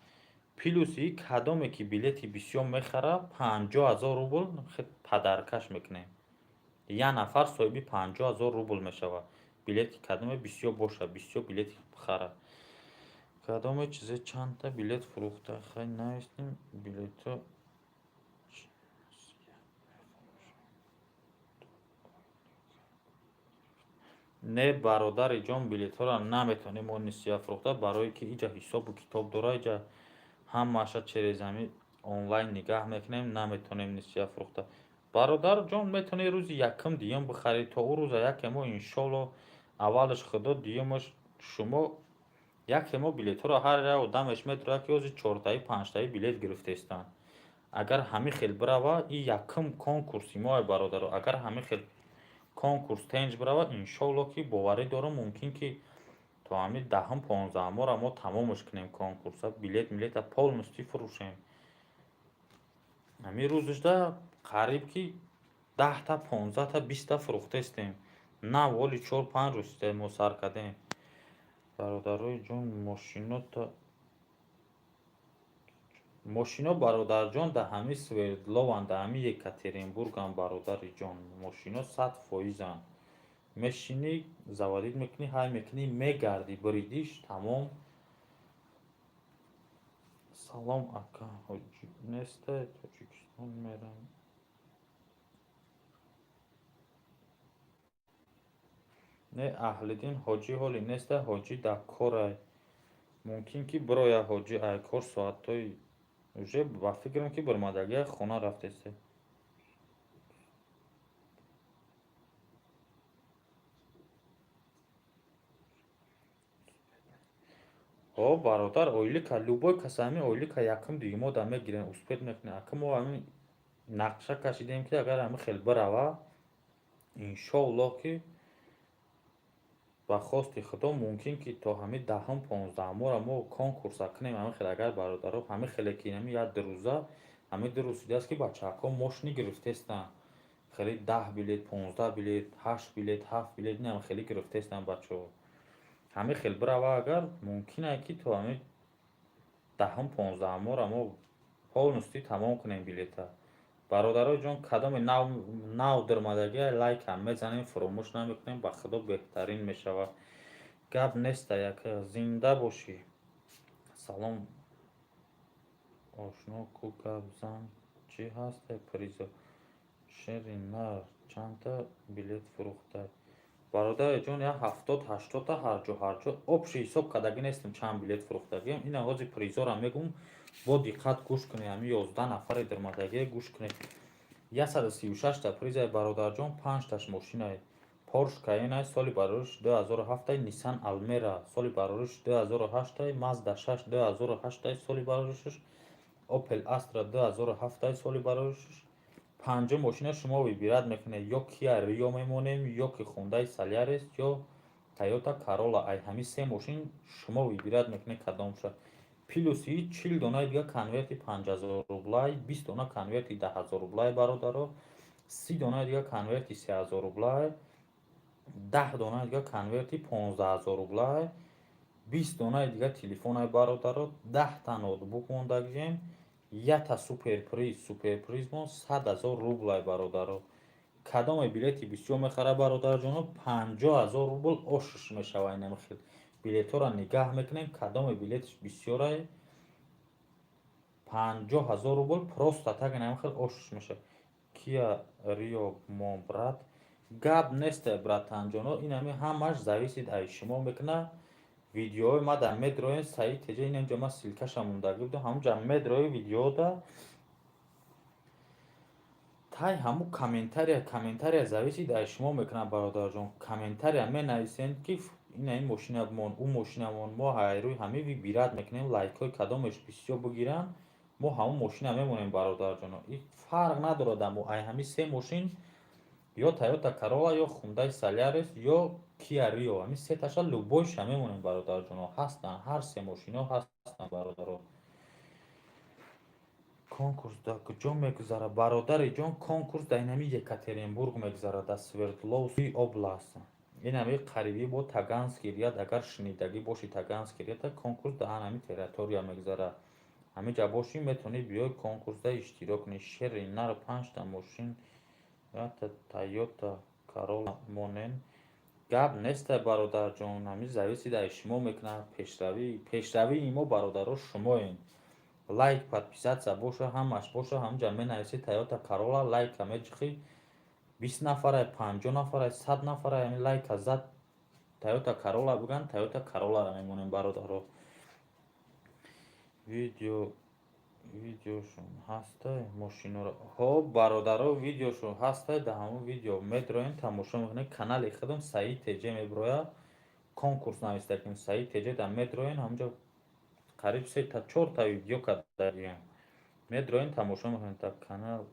Speaker 1: Плюси кадоме ки билети бисёр мехара, 50 000 рубл подарка ш мекунем. Як нафар соҳиби 50 000 рубл мешавад, билети кадоме бисёр бошад, бисёр билет хара. Кадоме чизе чандта билет фурӯхта? Хай, нависем билетҳо. Не, бародари ҷон, билетҳоро наметавонем мо нисия фурӯхта, барое ки иҷа ҳисобу китоб дора, иҷа ҳамаша через ҳами онлайн нигаҳ мекунем, наметавонем нисия фурӯхта. Бародарҷон, метавонӣ рӯзи якум, дуюм бихарӣ. То ӯ рӯза яке мо, иншолло, аввалаш худо, дуюмаш шумо, яке мо билетҳоро ҳар як одамеш медорад, ки ҳозир чортаи, панҷтаи билет гирифтаистанд. Агар ҳамин хел бирава, и якум конкурси моа, бародаро, агар ҳамин хел конкурс тенҷ бирава, иншолло, ки боварӣ дорам, мумкин ки то ҳамин 10-ум, 15-умора мо тамомаш кунем конкурса, билет милета полностью фурӯшем. Ҳамин рӯзашда қариб ки 10-та, 15-та, 20-та фурӯхтаистем. На воли 4-5 рӯз мо сар кардем. Бародарои ҷон, мошинота, мошино, бародарҷон, дар ҳамин Свердлованд, дар ҳамин Екатеринбурганд, бародари ҷон, мошино 100%-анд. Мешинӣ, заводить мекунӣ, ҳай мекунӣ, мегардӣ, бридиш, тамом. Салом, ака, ҳоҷӣ нестай, Тоҷикистон мерам. Не, Аҳлиддин, ҳоҷӣ ҳоле нестай, ҳоҷӣ дар корай. Мумкин ки бирояд ҳоҷӣ ай кор соатҳои уже, ба фикрам, ки баромадагия, хона рафтеста. Ҳо, бародар, ойлика любой кас ҳамин ойлика якум, дуюмода мегирем, успеть мекунем. Ака, мо ҳамин нақша кашидем, ки агар ҳамин хел бирава, иншоаллоҳ, ки ба хости худо, мумкин ки то ҳамин 10-ум, 15-умора мо конкурса кунем. Ҳамин хел агар, бародаро, ҳамин хеле ки ҳамин як ду рӯза, ҳамин 2 рӯз шудааст, ки бачаҳако мошини гирифтаистанд, хеле 10 билет, 15 билет, ҳашт билет, ҳафт билет, инам хеле гирифтаистанд бачаҳо. Ҳамин хел бирава агар, мумкин ае ки то ҳамин 10-ум, 15-умора мо полностью тамом кунем билета. Бародарои ҷон, кадоме нав даромадагия, лайкам мезанем, фуромӯш намекунем, ба худо, беҳтарин мешавад. Гап неста, яка, зинда бошӣ. Салом, ошно ку, гап зан, чӣ ҳасте призо? Шери нар чандта билет фурӯхтай? Бародари ҷон, як 70, 80-та ҳарҷо ҳарҷо общий ҳисоб кардагӣ нестем, чанд билет фурӯхтагием. Ина ҳозир призора мегӯм, бо диққат гӯш кунед. Ҳамин 11 нафаре даромадагие, гӯш кунед. 136-та призай, бародарҷон, панҷташ мошинай: Порш Каенай, соли барориш 2007-ай, Ниссан Алмера, соли барориш 2008-ай, Мазда 6, 2008-ай соли бароришаш, Опел Астра, 2007-ай соли бароришаш. Панҷум мошина шумо выбирать мекунед: ё Киа Рио мемонем, ё ки Хундай Солярис, ё Тойота Карола. Ай ҳамин се мошин шумо выбирать мекунед кадомша. Плюси 40 донаи дига конверти 5000 рублай, 20 дона конверти 10 000 рублай, бародаро, 30 донаи дига конверти 3000 рублай, 10 донаи дига конверти 15 000 рублай, 20 донаи дига телефонаи, бародаро, 10-та ноутбук мондагием, ята суперприз. Суперпризмон 100 000 рублай, бародаро. Кадоме билети бисёр мехара, бародарҷоно, 50 000 рубл ошш мешава. Инами хел билетҳоро нигаҳ мекунем, кадоме билетиш бисёрай, 50 000 рубл просто так инами хел ошш мешава. Киа Рио мон, брат, гап несте, братанҷоно, инами ҳамаш зависит ай шумо мекуна. Видеои ма дар медроен саид теҷа, инамҷа ма ссылкаша мондагӣ будам, ҳамунҷа медрои видеода тай ҳамун комментария. Комментария зависит ай шумо мекунад, бародарҷон. Комментария менависем, ки ина ин мошина мон, ӯ мошина мон, мо ҳайрӯи ҳамин выбирать мекунем. Лайкҳои кадомеш бисёр бигиранд, мо ҳамун мошина мемонем, бародарҷоно. Фарқ надорад, амо ай ҳамин се мошин: ё Тойота Карола, ё Хундай Солярис, ё Киа Рио, ҳамин сеташа любойша мемонем, бародарҷоно. Ҳастанд, ҳар се мошино ҳастанд, бародаро. Конкурс дар куҷо мегузарад, бародари ҷон? Конкурс дар инами Екатеринбург мегузарад, дар Свердловский област, инами қарибӣ бо Таганский ряд. Агар шунидагӣ бошӣ, Таганский ряд, конкурс дар ҳамин территория мегузарад. Ҳамин ҷа бошӣ, метавонӣ биёй, конкурсда иштирок кунӣ. Шери нар, панҷта мошин, ята Тойота Карола монен. Гап нестай, бародарҷон, ҳамин зависит ай шумо мекунад. Пешравии мо, бародаро, шумоем. Лайк, подписаться боша, ҳамаш боша. Ҳамунҷа менависӣ Тойота Карола, лайка меҷиқӣ, 20 нафарай, 50 нафарай, 100 нафарай, ҳамин лайка зад. Тойота Королла бигӯянд, Тойота Королларо мемонем, бародаро. Видеошон ҳастай мошиноро? Ҳо, бародаро, видеошон ҳастай. Дар ҳамон видео медроем, тамошо мекунем. Канали худам Саид Теҷе мебирояд, конкурс нависта кунем, Саид Теҷе дар медроен, ҳамонҷо қариб сета чорта видео кардагиям, медроен, тамошо мекунем. Дар канал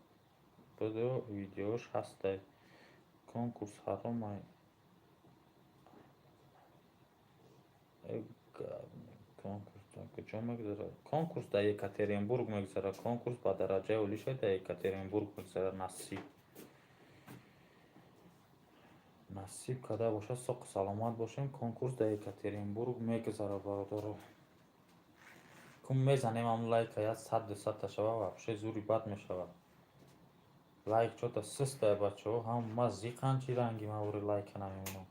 Speaker 1: будо, видеош ҳастай. Конкурс ҳаромай. Конкурс дар куҷо мегузарад? Конкурс дар Екатеринбург мегузарад. Конкурс ба дараҷаи олиша дар Екатеринбург мегузарад. Насиб карда бошад, соқу саломат бошем. Конкурс дар Екатеринбург мегузарад, бародаро. Кун мезанем ҳамн лайка, як сад дусадта шава, вообще зури бад мешавад. Лайк чота систая, бачаҳо, ҳама зиқан, чӣ ранги мавори лайка намемонам.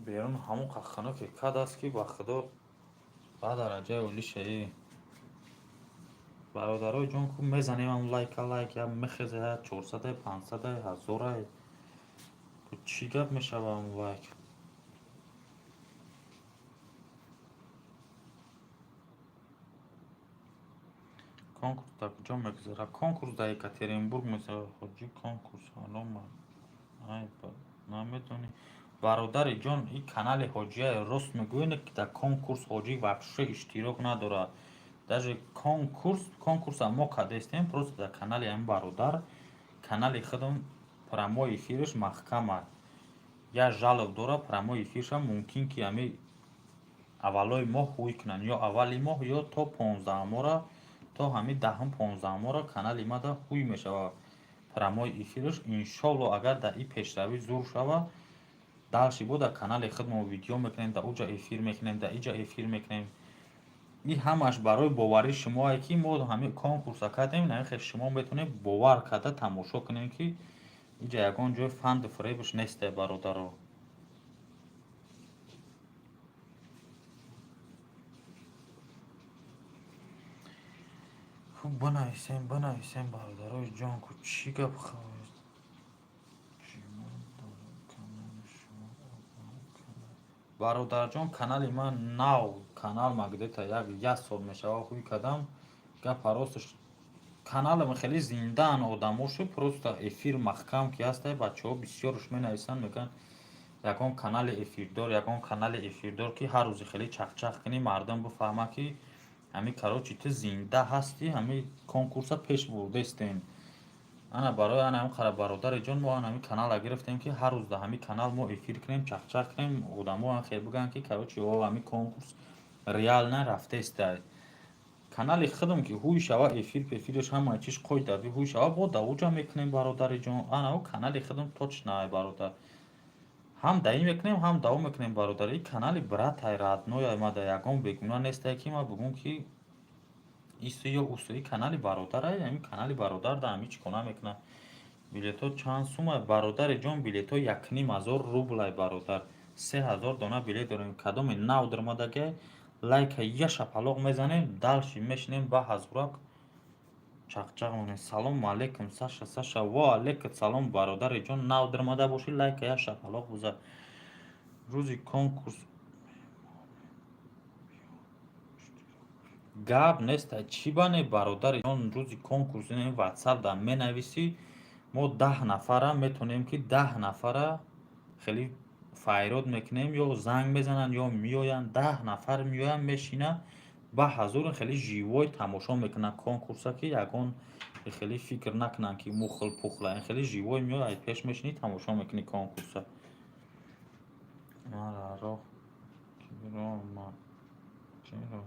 Speaker 1: Берун ҳамон хунуке кад аст, ки ба худо, ба дараҷаи олишаи. Бародарои ҷон, ку мезанем ҳам лайка, лайк я мехеза, чорсадай, панҷсадай, ҳазорай, чӣ гап мешава ҳам лайк? Конкурс дар куҷо мегузарад? Конкурс дар Екатеринбург мегузарад. Ҳоҷӣ, конкурс ҳаром намедонӣ? Бародари ҷон, ин канали ҳоҷия рост мегӯед, ки дар конкурс ҳоҷӣ вообще иштирок надорад. Даже конкурса мо кардастем, просто дар канали ҳамин бародар. Канали худам прямой эфираш маҳкам аст, як жалоб дорад. Прямой эфиршам мумкин ки ҳами аввалои моҳ ҳуй кунанд, ё аввали моҳ, ё то понздаҳумора, то ҳами даҳум понздаҳумора канали мада ҳуй мешавад прямой эфираш. Иншолло, агар дар ин пешравӣ зур шавад, дальше бо дар канали худмон видео мекунем, дар уҷа эфир мекунем, дар иҷа эфир мекунем. Ин ҳамаш барои боварии шумое, ки мо ҳамин конкурса кардем. Хел шумо метавонед бовар карда тамошо кунем, ки иҷа ягон ҷои фанду фиребш несте, бародаро. Хуб, бинависем, бинависем, бародарои ҷон, ку чӣ гап. Бародарҷон, канали ман нав, канал ма где-то як сол мешавад ҳуй кардам. Гапа росташ, каналам хеле зиндаан одамошу, просто эфир маҳкам ки ҳастай. Бачаҳо бисёрш менависанд, мегӯянд: ягон канали эфирдор, ягон канали эфирдор, ки ҳар рӯзи хеле чахчах кунӣ, мардум бифаҳма, ки ҳами, короче, ту зинда ҳастӣ, ҳами конкурса пеш бурдестем. Ана барои ана ҳам қара, бародари ҷон, мо ана ҳами канала гирифтем, ки ҳар рӯз дар ҳами канал мо эфир кунем, чахчах кунем, одамо хел бигӯянд, ки, короче, о ҳами конкурс реально рафтестай. Канали худам ки ҳуй шава, эфир пефираш ҳамаи чиз қоидави ҳуй шава, бо давуҷа мекунем, бародари ҷон. Ана ӯ канали худам точно, бародар, ҳам даи мекунем, ҳам давом мекунем, бародар. И канали братай, родной ма, да ягон бегуна нестай, ки ма бугум, ки ису ё усу. И канали бародарай, ҳамин канали бародар да ҳами чӣ кона мекунад. Билетҳо чанд сумай, бародари ҷон? Билетҳо 1500 рублай, бародар. 3000 дона билет дорем. Кадоме нав даромадагай, лайка я шапалоқ мезанем, дальше мешинем, ба ҳазурак чақчақ мекунем. Салому алейкум, Саша, Саша. Во алейкум салом, бародари ҷон. Нав даромада бошӣ, лайка я шапалоқ бизан. Рӯзи конкурс гап неста, чӣ бане, бародари ҷон. Рӯзи конкурс ватсап да менависӣ, мо 10 нафара метавонем, ки 10 нафара хеле файрод мекунем, ё занг мезананд, ё меоянд. 10 нафар меоянд, мешинанд, ба ҳазур хеле живой тамошо мекунанд конкурса, ки ягон хеле фикр накунанд, ки мухл пухла. Хеле живой меояд, пеш мешинӣ, тамошо мекунӣ конкурса. Мара роҳ кирома чиро.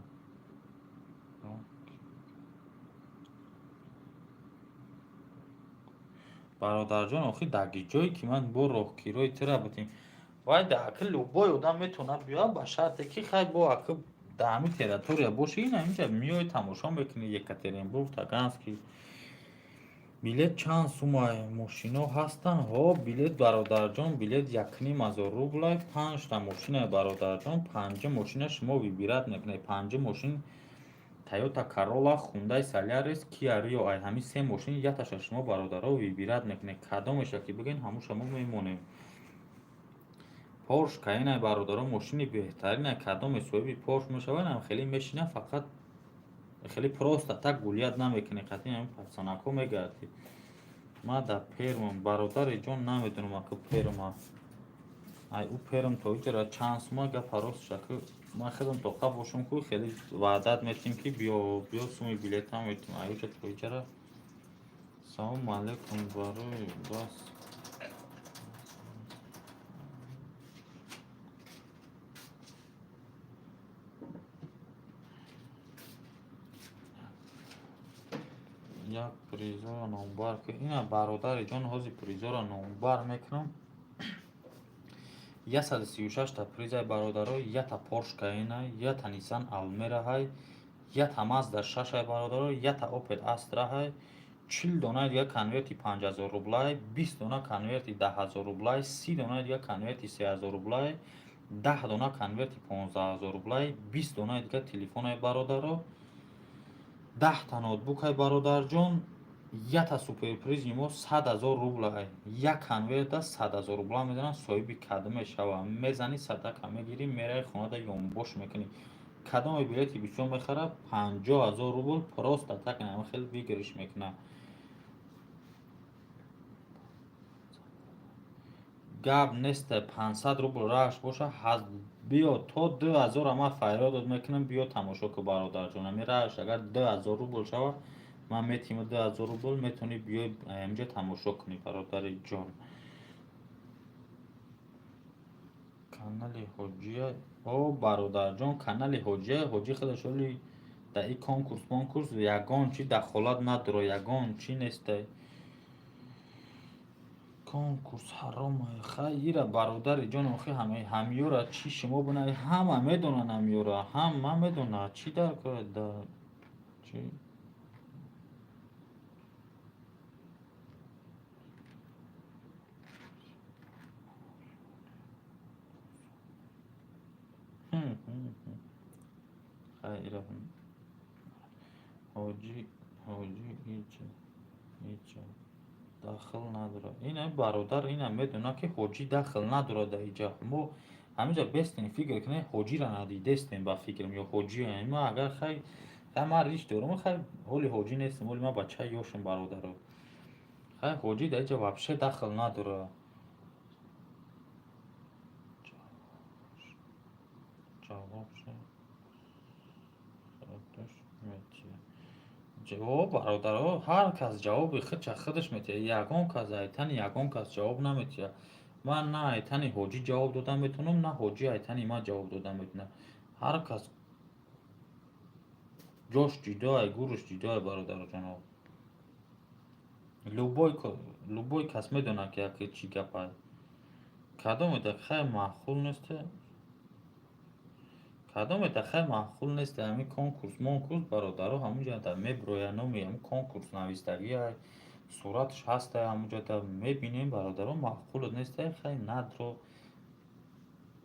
Speaker 1: Бародарҷон, охи даги ҷое ки ман бо роҳкирои тура будем, вай да аки любой одам метавонад биёяд, ба шарте ки хай бо аки дар ҳамин территория бошӣ. Ина инҷа меои, тамошо мекунӣ, Екатеринбург, Таганский. Билет чанд сумай? Мошино ҳастанд? Ҳо, билет, бародарҷон, билет 1500 рублай. Панҷта мошина, бародарҷон, панҷа мошина шумо выбирать мекунед. Панҷа мошин. Toyota Corolla, Hyundai Solaris, Kia Rio. Ай ҳамин се мошин яташа шумо, бародаро, выбирать мекунед. Кадомеша ки бигӯен, ҳамуша мо мемонем. Порш Каенай, бародаро, мошини беҳтарина. Кадоме соҳиби Порш мешавад, ам хеле мешина, фақат хеле просто так гулять намекунӣ, қатъи ҳамин пацанако мегардӣ. Ма дар Пермам, бародари ҷон, намедонам, ака, Перма. Ай ӯ Перм то иҷара чанд сума, гапа ростша, ки ман хелам тоқа бошам, ку хеле ваъдат метем, ки биё, биё, суми билетам метем ай уҷа то иҷара. Салому алайкум, барои бас як призоро номбар ки. Ина, бародари ҷон, ҳозир призоро номбар мекунам. 136-та призай, бародаро. Ята Порш Каена, ята Nissan Almera ҳай, ята Mazda 6 ҳай, бародаро, ята Opel Astra ҳай, 40 донаи дига конверти 5000 рублай, 20 дона конверти 10 000 рублай, 30 донаи дига конверти 3000 рублай, 10 дона конверти 15 000 рублай, 20 донаи дига телефонай, бародаро, 10-та ноутбукай, бародарҷон. Ята суперпризи мо 100 000 рублай. Як конверта 100 000 рубла мезанад, соҳиби кадом мешава? Мезанӣ, садака мегирӣ, мераи хонада, ёнбош мекунӣ. Кадоме билети бисёр мехарад, 50 000 рубл просто так нама хеле выигрыш мекунад. Гап нест, 500 рубл рааш боша, биё, то 2000-а ман фарёдот мекунам, биё, тамошо ку, бародарҷон. Ами рааш агар 2000 рубл шава, ман метима 2000 рубл, метавонӣ биёй инҷа тамошо кунӣ, бародари ҷон. Канали Ҳоҷия? О, бародарҷон, канали Ҳоҷия. Ҳоҷӣ худаш оли дар ин конкурс монкурс ягон чи дахолат надорад, ягон чи нестай. Конкурс ҳаромай. Хай, ира, бародари ҷон, охи ҳамёра чӣ шумо бина, ҳама медонанд ҳамёра, ҳама медонад, чӣ дар да чӣ. Хай, ира ҳоҷӣ, ҳоҷӣ ҳеҷ дахл надорад. Ина, бародар, ина медонад, ки ҳоҷӣ дахл надорад дар иҷа. Мо ҳаминҷа бестем, фикр кунед, ҳоҷиро надидестем, ба фикрам, ё ҳоҷӣ ма агар. Хай, хай, ман риш дорам, хай, ҳоли ҳоҷӣ нестам, ҳоли ман бачаи ёшам, бародаро. Хай, ҳоҷӣ дар иҷа вообще дахл надорад. Ҷавобша худаш метиҳад. О, бародаро, ҳар кас ҷавоби худша худаш метиҳад. Ягон кас айтани ягон кас ҷавоб наметиҳад. Ман на айтани ҳоҷӣ ҷавоб дода метавонам, на ҳоҷӣ айтани ман ҷавоб дода метавонад. Ҳар кас ҷош ҷудоай, гӯраш ҷудоай, бародароҷоно. Любой кас медонад, ки яке чӣ гапай. Кадомеда хай маъқул несте, кадомеда хай маъқул несте ҳамин конкурс монкурс, бародаро, ҳамунҷа мебирояд, номи ҳамин конкурс навистагиай, сураташ ҳастай, ҳамунҷа мебинем, бародаро. Маъқулат нестай, хай, надро,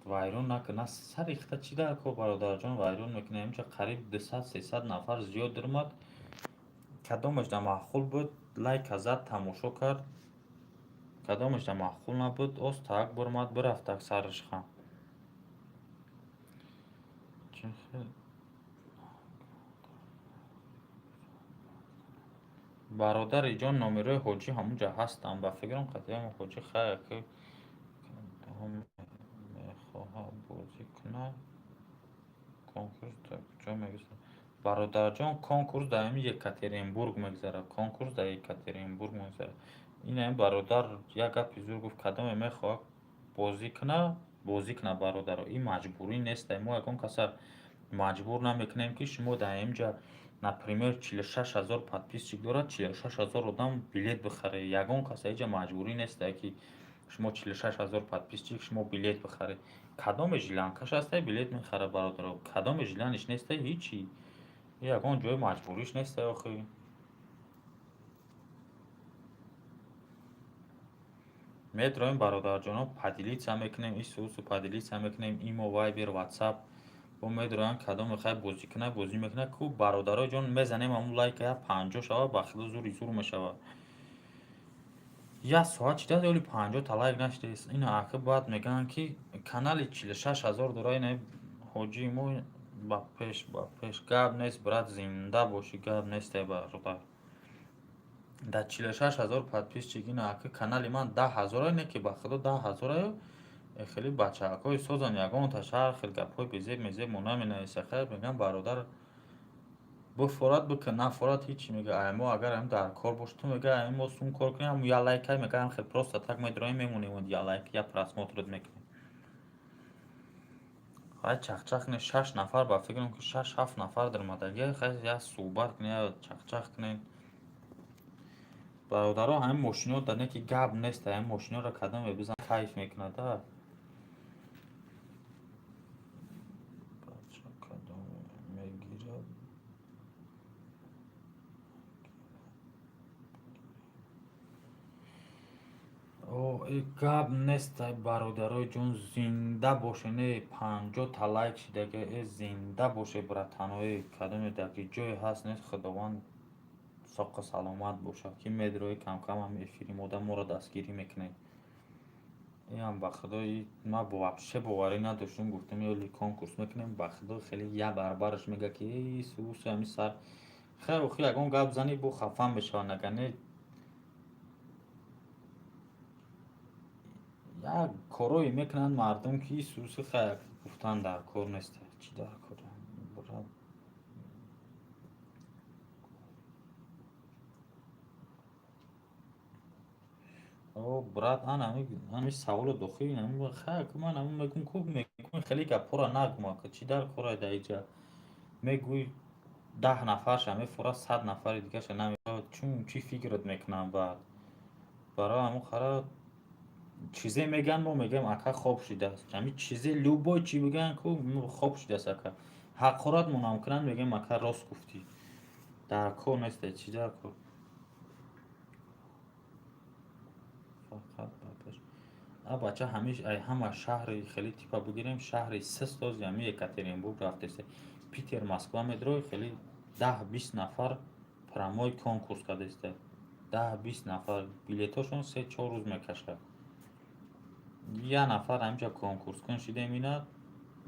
Speaker 1: вайрон накун. Сари хита чӣ дар кор, бародарҷон, вайрон мекунӣ? Ҳаминҷа қариб 200-300 нафар зиёд даромад. Кадомаш да маъқул буд, лайка зад, тамошо кард. Кадомаш да маъқул набуд, оз так баромад, бирафтак сараш хам. Чӣ хел, бародари ҷон, номерои ҳоҷӣ ҳамунҷа ҳастанд, ба фикрам, қатъиян ҳоҷӣ. Хайр, ки кадом мехоҳад бозӣ кунад? Конкурс дар куҷо мегузарад, бародарҷон? Конкурс дар ҳамин Екатеринбург мегузарад, конкурс дар Екатеринбург мегузарад. Ин бародар як гапи зур гуфт: кадоме мехоҳад бозӣ кунад, бозӣ кунад. Бародаро, ин маҷбурӣ нестай, мо ягон каса маҷбур намекунем, ки шумо дар инҷа, например, 46 000 подписчик дорад, 46 000 одам билет бихаред. Ягон каса инҷа маҷбурӣ нестай, ки шумо 46 000 подписчик, шумо билет бихаред. Кадоме желанкаш ҳастай, билет мехарад, бародаро, кадоме желаниш нестай, ҳичи, ягон ҷои маҷбуриш нестай охи. Медроем, бародарҷоно, поделиться мекунем, ису усу поделиться мекунем, имо, Вайбер, Ватсап. Бо медоранд, кадом мехоҳад бозӣ кунад, бозӣ мекунад. Ку бародаро ҷон, мезанем ҳамун лайка, я 50 шава, ба худо зури зур мешавад. Як соат чида, оли 50-та лайк нашидааст. Ина ака баъд мегӯянд, ки канали 46 000 дора ина ҳоҷии мо. Ба пеш, ба пеш, гап нест, брат, зинда бошӣ, гап несте, бародар. Дар 46 000 подписчик ина ака канали ман 10 000-а не, ки ба худо 10 000-аю. Хеле бачаҳакҳои созан, ягонта шаҳр хел гапҳои безеб мезеб мо наменависа. Хайр, мегӯям, бародар, бифорад бикун, нафорад ҳичи. Мега, ай мо агар ам дар кор бош, ту мега, ай мо сум кор кунем, ҳамун я лайкай, мега, ам хел просто так медроем, мемонем, я лайк, я просмотрат мекунем. Хай, чахчах не, шаш нафар, ба фикрам, ки шаш ҳафт нафар даромадагӣ. Хай, я суҳбат кунем, я чахчах кунем, бародаро. Ҳамин мошино да не, ки гап нест, ҳамин мошиноро кадом бизан, кайф мекунад, а бача кадом мегирад. О, гап нест, бародарои ҷон, зинда боше. Не, 50-та лайк шидаги. Э, зинда боше, братанои, кадоме дар ки ҷое ҳаст, нест, Худованд соқу саломат бошад, ки медрои камкам ҳам эфири мода моро дастгирӣ мекунед. Иам ба худои ман вообще боварӣ надоштум, гуфтам, ёли конкурс мекунем, ба худо хеле я барбараш мега, ки исусу ҳами сар. Хайр, охи ягон гап занӣ, бо хафа мешаванд, агар не як корое мекунанд мардум, ки исуси. Хайр, гуфтан дар кор нест, чӣ дар кор, брат. О, брат, ами саволо дохил, хайр, ман ами мегӯм ку, мегӯм, хеле гапҳоро нагӯм, ака, чӣ дар кора дар иҷа мегӯй, 10 нафарша мефорад, 100 нафари дигарша намефорад, чун чӣ фикрат мекунанд баъд? Барои ҳамон хара чизе мегӯянд, мо мегӯем, ака, хоб шидааст. Ҳами чизе, любой чӣ бигӯянд ку, хоб шидааст, ака. Ҳақорат монам кунанд, мегӯем, ака, рост гуфтӣ. Дар кор несте, чӣ дар кор? Фақат ба пеш. А бача, ҳамиш ай ҳама шаҳри хеле типа бигирем, шаҳри систоз, ҳами Екатеринбург рафтест. Питер, Москва медрои, хеле 10-20 нафар прямой конкурс кардааст. 10-20 нафар билетошон 3-4 рӯз мекашад. Я нафар ҳаминҷа конкурскун шидем, ина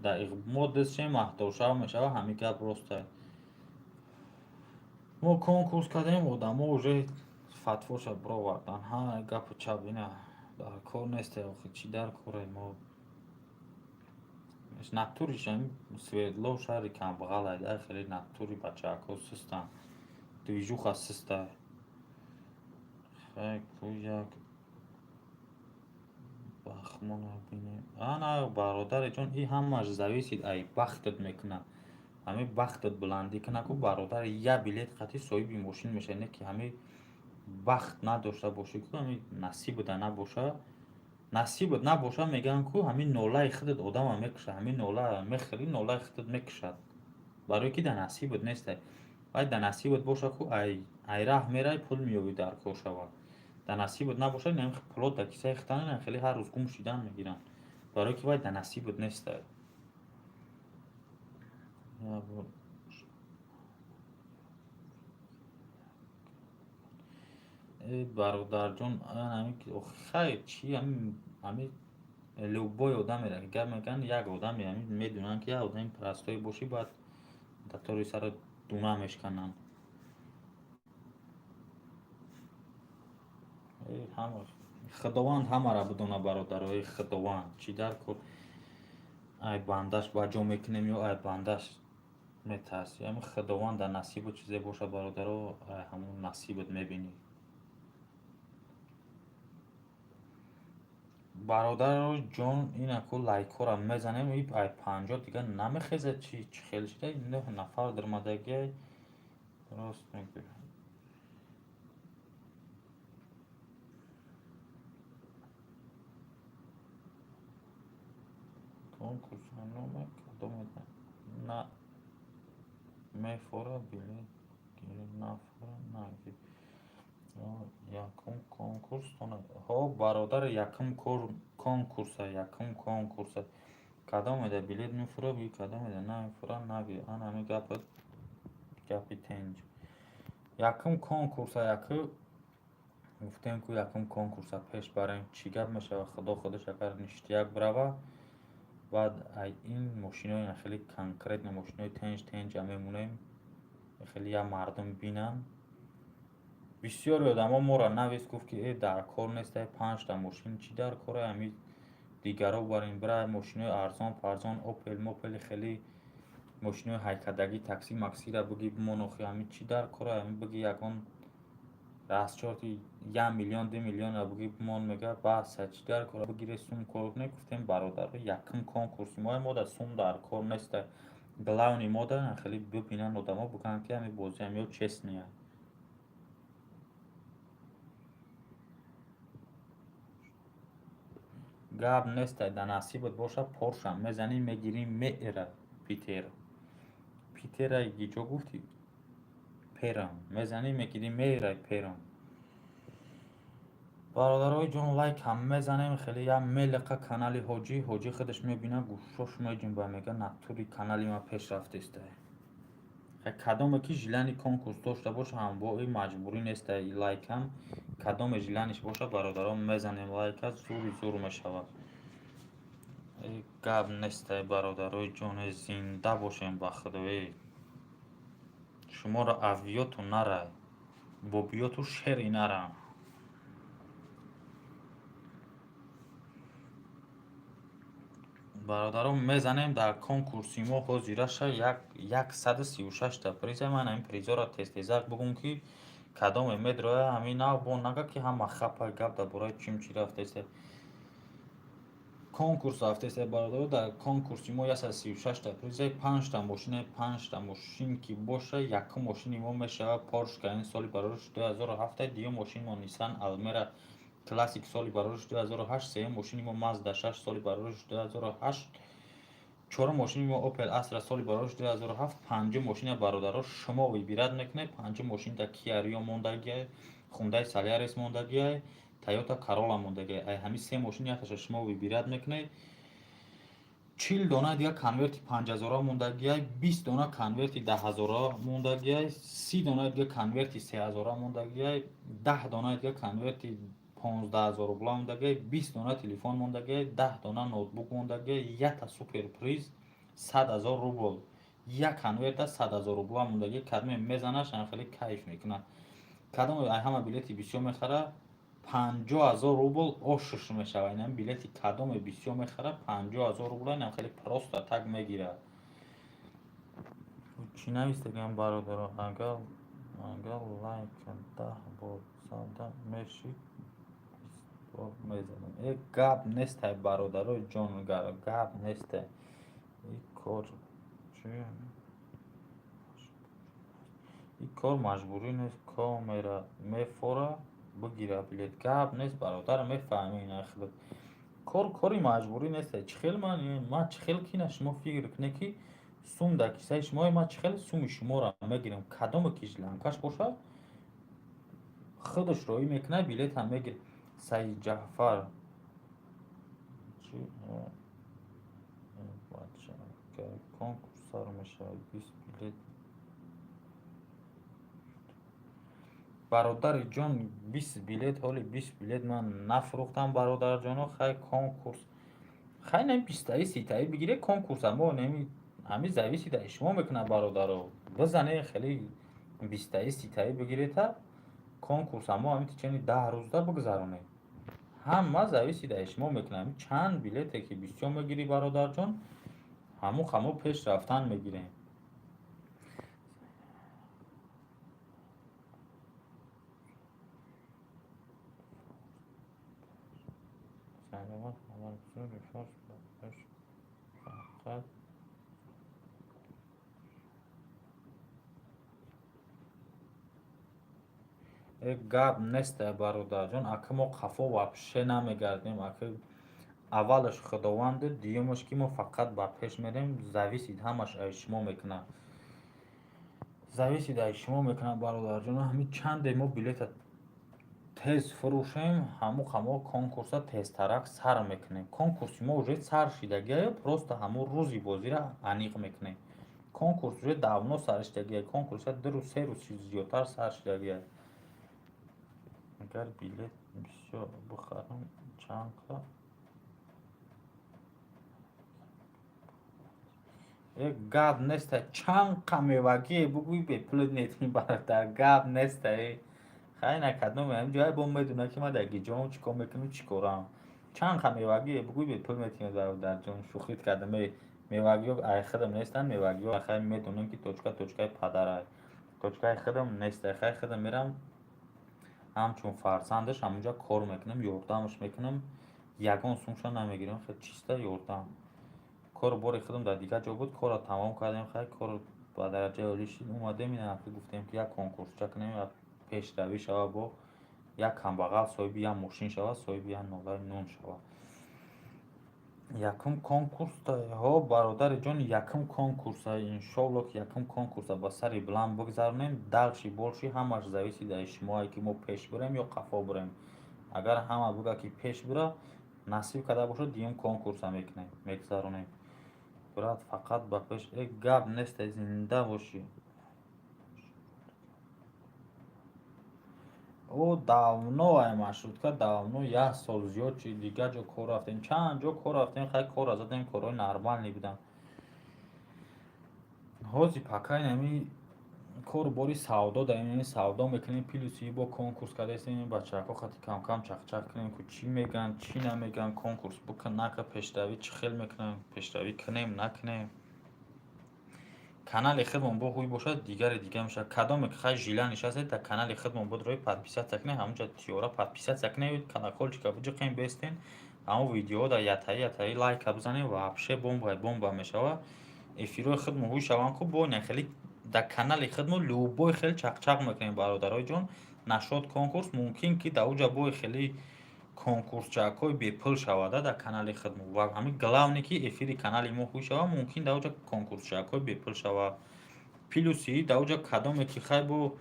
Speaker 1: дар мо дастшем, маҳторшав мешава, ҳамин гап роста. Мо конкурс кардем, одамо уже фатвоша бировардан. Ҳа, гапу чап ина дар кор несте, охи чӣ дар коре мо? Натуриш ҳами Свердлов шаҳри камбағалай, да, хеле натури бачаҳако систанд. Движуха систай. Хай, ку як бахмона бинем. Ана, бародари ҷон, и ҳамаш зависит ай бахтат мекунад. Ҳамин бахтат баландӣ кунад ку, бародар, я билет қатӣ соҳиби мошин мешавӣ, не ки ҳамин бахт надошта бошӣ ку, ҳамин насибата набоша, насибат набоша, мегӯянд ку, ҳамин нолаи худат одама мекушад, ҳамин нола мехӯрӣ, нолаи худат мекушад. Барое ки дар насибат нестай. Вай дар насибат боша ку, ай раҳ меравӣ, пул меёбӣ, дар кор шава. Дар насибат набошад, ин пулот дар кисаи худтан хеле ҳар рӯз гум шидан мегиранд. Барое ки вай дар насибат нестай. Э, бародарҷон, хайр, чӣ ҳами любой одамеро ки гап мекунанд, як одаме ҳами медонанд, ки як одами простой бошӣ, баъд дар тори сарат дуна мешкананд. Худованд ҳамаро бидонад, бародарои, Худованд чӣ дар кор, ай бандаш ба ҷо мекунем ё ай бандаш метарсӣ. Ҳамин Худованд дар насибу чизе бошад, бародаро, ай ҳамун насибат мебинӣ. Бародаро ҷон, инаку лайкҳоро мезанем, и ай 50 дигар намехезад, чӣ чӣ хел шида, нӯҳ нафар даромадагиай, рост мегӯй. Конкурс номе кадоме на мефора, билет гир, нафора нагир. Якум конкурс. Ҳо, бародар, якум конкурса, якум конкурса. Кадомеда билет мефура, биги, кадомеда намефура, наги. Ана ҳамин гапа, гапи тенҷ. Якум конкурса якы гуфтем, ку якум конкурса пеш барем, чӣ гап мешава. Худо худаш агар ништяк бирава, баъд ай ин мошинои хеле конкретно мошинои тенҷ тенҷа мемонем, хеле як мардум бинанд. Бисёри одамо моро навис, гуфт, ки э, дар кор нестай, панҷта мошин чӣ дар кора, ҳами дигаро барем, бира мошинои арзон парзон, Опел мопели, хеле мошинои ҳайкадагӣ, такси максира биги бимон, охи ҳами чӣ дар кора, ҳами биги ягон расчёти 1 миллион, 2 миллиона биги бимон, мега, баса, чӣ дар кора, бигире сум кор кунед. Гуфтем, бародаро, якум конкурси мо, мо дар сум дар кор неста, главный мода хеле бибинанд одамо, бигӯянд, ки ҳами бозиам ё честный. Гап нестай, дар насибат боша, Порша мезанӣ, мегирӣ, меэра Питер. Питера гиҷо гуфтӣ? Перам мезанӣ, мегирӣ, меэрай Перам. Бародарои ҷон, лайк ҳам мезанем, хеле як мелиқа канали Ҳоҷӣ. Ҳоҷӣ худаш мебина, гӯшош меҷунба, мега, натури канали ма пеш рафтестай. Кадоме ки желание конкурс дошта боша, ҳамбои маҷбурӣ нестай лайкам. Кадоме желание ш боша, бародарон, мезанем лайка, зури зур мешавад. Гап нестай, бародарои ҷоне, зинда бошем ба худоӣ. Шуморо авиёту нарай, бобиёту шери нарам. Бародарон, мезанем дар конкурси мо ҳозираша 136-та приза. Ман ҳамин призоро тез-тезак бугум, ки кадоме медроя, ҳамин нав бо нага, ки ҳама хапа гап дар бораи чим чӣ рафтеста, конкурс рафтеста. Бародаро, дар конкурси мо 136-та приза, панҷта мошина. Панҷта мошин ки боша, якум мошини мо мешавад Порш Каен соли барориш 2007, дуюм мошини мо Ниссан Алмера Классик соли барориш 2008, сеюм мошини мо Мазда 6 соли барориш 2008, чорум мошини мо Опел Астра соли барориш 2007, панҷум мошина, бародаро, шумо выбирать мекунед. Панҷум мошин дар Киа Рио мондагиай, Хундай Солярис мондагиай, Тойота Карола мондагиай. Ай ҳамин се мошин якташа шумо выбирать мекунед. 40 дона дигар конверти 5000-а мондагиай, 20 дона конверти 10 000-а мондагиай, 30 дона дигар конверти 3000-а мондагиай, 10 дона дигар конверти 15 000 рубла мондагиай, 20 дона телефон мондагиай, 10 дона ноутбук мондагиай, якта суперприз 100 000 рубл, як конверта 100 000 рубла мондагиай. Кадоме мезанаш, хеле кайф мекунад. Кадоме ай ҳама билети бисёр мехара, 50 000 рубл ошш мешавад. Инам билети кадоме бисёр мехара, 50 000 рубла инам хеле просто так мегирад. Чӣ навистагиам, бародаро? Агар лайка 10 бор зада мешид, 20 бор мезадам. Э, гап нестай, бародарои ҷонгар, гап нестай. И кор чи, и кор маҷбурӣ нест, камера мефора, бигира билет. Гап нест, бародар, мефаҳмӣ, ина худат. Кор кори маҷбурӣ нест. Чӣ хел ман, чӣ хел кина шумо фикр кунед, ки сум дар кисаи шумо, ман чӣ хел суми шуморо мегирам? Кадоме ки желанка ш бошад, худаш роӣ мекунад, билетам мегирад. Саидҷаъфар, чи конкурс сар мешавад? 20 билет, бародари ҷон, 20 билет. Ҳоли 20 билет ман нафурӯхтам, бародарҷоно. Хай, конкурс, хай, нами 20-таи, 30-таи бигире конкурса мо неми, ҳами зависит аз шумо мекунад, бародаро. Бизане, хеле 20-таи, 30-таи бигирета, конкурса мо ҳами течение 10 рӯзда бигзаронем. Ҳама зависит аз шумо мекунад. Чанд билете ки бисёр мегирӣ, бародарҷон, ҳамун хамо пеш рафтан мегирем. Салават хабаргузори Форс фақат э, гап нестай, бародарҷон. Ака, мо қафо вообще намегардем. Ака, аввалаш худованду, дуюмаш ки мо фақат ба пеш мерем. Зависит ҳамаш аз шумо мекунад, зависит аз шумо мекунад, бародарҷон. Ҳамин чанде мо билета Тез фурӯшем, ҳамун ҳамо конкурса тезтарак сар мекунем. Конкурси мо уже сар шидагиаю, просто ҳамун рӯзи бозиро аниқ мекунем. Конкурс уже давно сар шидагия, конкурса 2 рӯз, 3 рӯз зиёдтар сар шидагия. Агар билет бисёр бихарам, чанд ка? Э, гап неста, чанд қа мевагие бугӯй, бепулат метавонӣ, бародар, гап неста. Э, хай, на кадоме ҳамин ҷое бо медонад, ки ман дар гиҷом чӣ кор мекунам, чӣ корам. Чанд қа мевагие бугӯй, бепул метавонӣ, бародарҷон. Шӯхит кардам. Э, мевагиҳо ай худам нестанд, мевагиҳо хай медонем, ки точка точкаи падарай, точкаи худам неста. Хай, худам мерам, ҳамчун фарзандаш ҳамунҷа кор мекунам, ёрдамаш мекунам, ягон сумша намегирам, хел чиста ёрдам. Кору бори худам дар дигар ҷо буд, корро тамом кардем, хай, кор ба дараҷаи олӣ шид, омадем, ин ҳафта гуфтем, ки як конкурсча кунем, як пешравӣ шава, бо як камбағал соҳиби як мошин шавад, соҳиби як нолаи нун шавад. Якум конкурс ҳо, бародари ҷон, якум конкурса, иншоалло, ки якум конкурса ба сари баланд бигзаронем. Дальше больше ҳамаш зависит аз шумое, ки мо пеш бирем ё қафо бирем. Агар ҳама буга, ки пеш бира, насиб карда бошад, дуюм конкурса мекунем, мегзаронем. Брат, фақат ба пеш. Э, гап неста, зинда бошӣ. О, давно ай маршрутка, давно, як сол зиёд чи. Дигар ҷо кор рафтем, чанд ҷо кор рафтем, хай, корра задем, корҳои нормальный буданд. Ҳозир пока инами кору бори савдо даем, савдо мекунем, плюси бо конкурс кардаистем. Бачаҳако хати камкам чақчақ кунем, ку чӣ мегӯянд, чӣ намегӯянд, конкурс бикун, нака, пешравӣ чӣ хел мекунем, пешравӣ кунем, накунем. Канали худмон бо ҳуй бошад, дигари дига мешавад. Кадоме ки хай жила нишастед, дар канали худмон буд, подписаться кунед, ҳамунҷа тиёра подписаться кунед, колокольчика биҷиқем, бестен, ҳамон видеоҳо дар ятаи ятаи лайка бизанем, вообще бомбаи бомба мешавад. Эфирҳои худмон ҳуй шаванд ку, бо ина хеле дар канали худмон любой хел чақчақ мекунем, бародарои ҷон. Нашод конкурс, мумкин ки дар уҷа бои хеле конкурсчакҳои бепул шавада дар канали худмон. Ва ҳамин главное, ки эфири канали мо ҳуй шавад, мумкин дар уҷа конкурсчакҳои бепул шавад. Плюси дар уҷа кадоме ки хай бо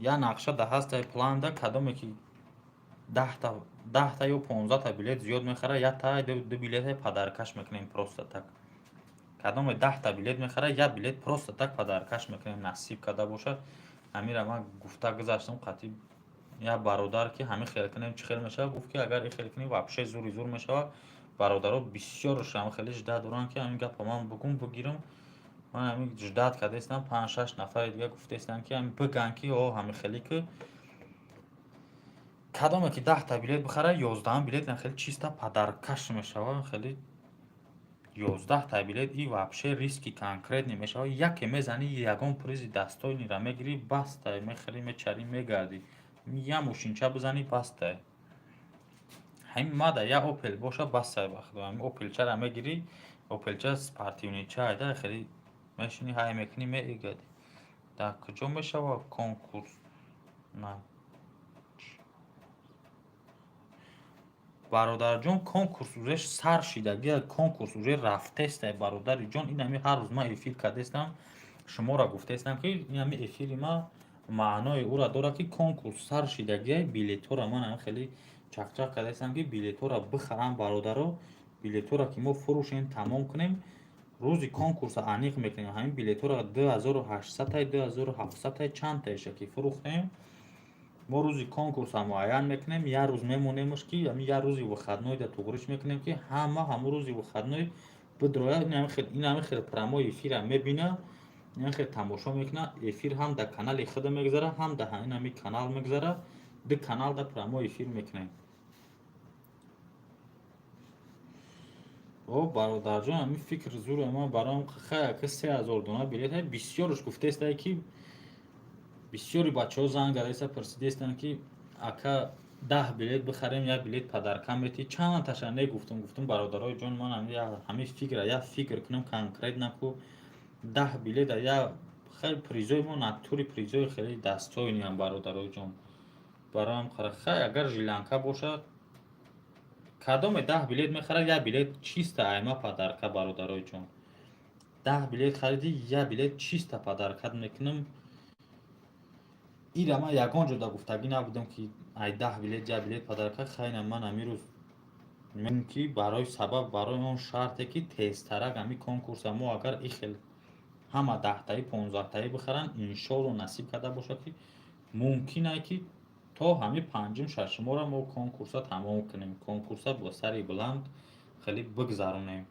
Speaker 1: як нақша да ҳастай, планда, кадоме ки 10та ё 15та билет зиёд мехарад, якта ду билете подаркаш мекунем просто так. Кадоме 10та билет мехарад, як билет просто так подаркаш мекунем, насиб карда бошад. Ҳамира ман гуфта гузаштам қатъи як бародар, ки ҳамин хел кунем, чӣ хел мешавад. Гуфт, ки агар ин хел кунем, вообще зури зур мешавад. Бародаро бисёрш ҳам хеле ждать доранд, ки ҳамин гапа ман бугум, бигирам. Ман ҳамин ждать кардаистам, панҷ шаш нафари дига гуфтаистанд, ки ҳамин бигӯянд, ки о, ҳамин хеле ки кадоме ки 10та билет бихарад, 11-ум билет хеле чиста подаркаш мешавад. Хеле 11та билет и вообще риски конкретный мешавад. Яке мезанӣ, ягон призи достойныйра мегирӣ, бастай, мехӯрӣ, мечарӣ, мегардӣ. Як мошинча бизанӣ, бастай. Ҳамин мада як Опел боша, бастай, ба худо. Ҳамин Опелчара мегирӣ, Опелча спортивныйча айда, хеле мешинӣ, ҳай мекунӣ, мегардӣ. Дар куҷо мешавад конкурс? На, бародарҷон, конкурс уже сар шидагия, конкурс уже рафтестай, бародари ҷон. Ин ҳами ҳар рӯз ман эфир кардастам, шуморо гуфтаистам, ки ин ҳами эфири ман маънои ӯра дорад, ки конкурс сар шидагия. Билетҳоро ман ҳам хеле чақчақ кардаистам, ки билетҳоро бихарам, бародаро. Билетҳоро ки мо фурӯшем, тамом кунем, рӯзи конкурса аниқ мекунем. Ҳамин билетҳоро 2800-тай, 2700-тай, чандтаеша ки фурӯхтем, мо рӯзи конкурса муайян мекунем. Як рӯз мемонемш, ки ҳамин як рӯзи выходнойда туғриш мекунем, ки ҳама ҳамун рӯзи выходной бидрояд. Ин ҳамин хел прямой эфира мебина, ин хел тамошо мекунад. Эфир ҳам дар канали худам мегузарад, ҳам дар ҳамин ҳамин канал мегузарад. Ду каналда прямой эфир мекунем. О, бародарҷон, ҳамин фикр зуре. Ман бароам хай, ака, 3000 дона билет бисёрш гуфтаистае, ки бисёри бачаҳо занг задаиста, пурсидаистанд, ки ака, 10 билет бихарем, як билет подарка метӣ. Чанд таша не гуфтум. Гуфтум, бародарои ҷон, ман ҳамин фикра як фикр кунам конкретно ку 10 билета я хеле призои мо натури призои хеле достойныйам, бародарои ҷон. Бароам хай, агар желанка бошад, кадоме 10 билет мехарад, як билет чиста айма подарка. Бародарои ҷон, 10 билет харидӣ, як билет чиста подаркат мекунам. Ира ман ягон ҷо да гуфтагӣ набудам, ки ай 10 билет я билет подарка. Хайна, ман амирӯз ки барои сабаб, барои он шарте ки тезтарак ҳами конкурса мо агар ихел ҳама 10-таи, 15-таи бихаранд, иншоалло, насиб карда бошад, ки мумкин ай, ки то ҳами панҷум, шашумора мо конкурса тамом кунем, конкурса бо сари баланд хеле бигзаронем.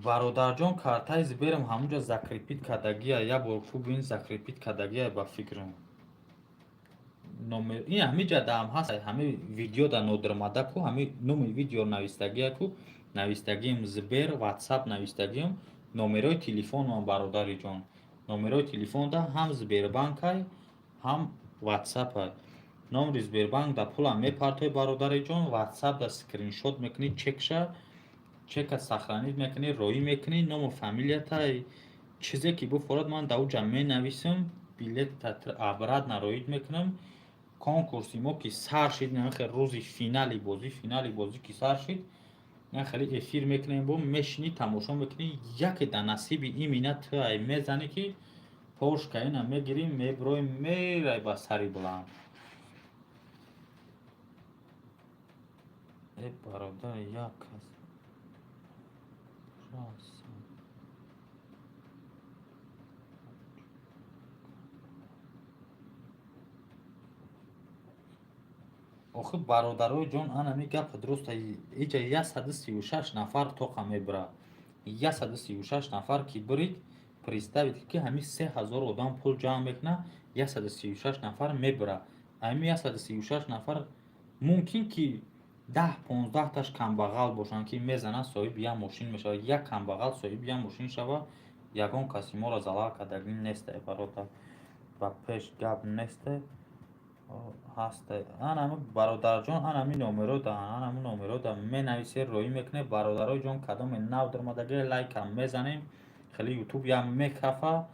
Speaker 1: Бародарҷон, картаи Сберам ҳамунҷа закрепить кардагия, як бор кубин, закрепить кардагия ба фикрам. Номер ин ҳамиҷа даам ҳаст, ҳами видео да нодирмада ку, ҳами номи видео навистагия ку, навистагием Сбер, Ватсап навистагием, номерои телефонам. Бародари ҷон, номерои телефонда ҳам Сбербанкай, ҳам Ватсапай. Номери Сбербанк да пулам мепартои, бародари ҷон, Ватсап да скриншот мекунӣ чекша, чека сохранить мекунӣ, роӣ мекунӣ, ному фамилиятай, чизе ки буфорад, ман да уҷа менависам, билета обратно роид мекунам. Конкурси мо ки сар шид, рӯзи финали бозӣ, финали бозӣ ки сар шид, хеле эфир мекунем, бо мешинӣ, тамошо мекунӣ. Яке да насиби имина ту ай мезанӣ, ки пошка ина мегирӣ, меброи, мерай ба сари баланд. Э, бародар, як кас. Пожалуйста. Охи, бародарои ҷон, анами гап дуруста. Иҷа 136 нафар тоқа мебира. 136 нафар ки бирид, представить, ки ҳами 3000 одам пул ҷамъ мекуна, 136 нафар мебира. Ҳами 136 нафар мумкин ки 10-15-таш камбағал бошанд, ки мезананд, соҳиби як мошин мешавад. Як камбағал соҳиби як мошин шава, ягон каси моро залал кардагӣ несте, бародар, ба пеш гап несте, ҳасте. Анами, бародарҷон, анами номерода, анами номерода менависе, роӣ мекунед. Бародарои ҷон, кадоме нав даромадаги, лайкам мезанем, хеле Ютуб ям мекафа,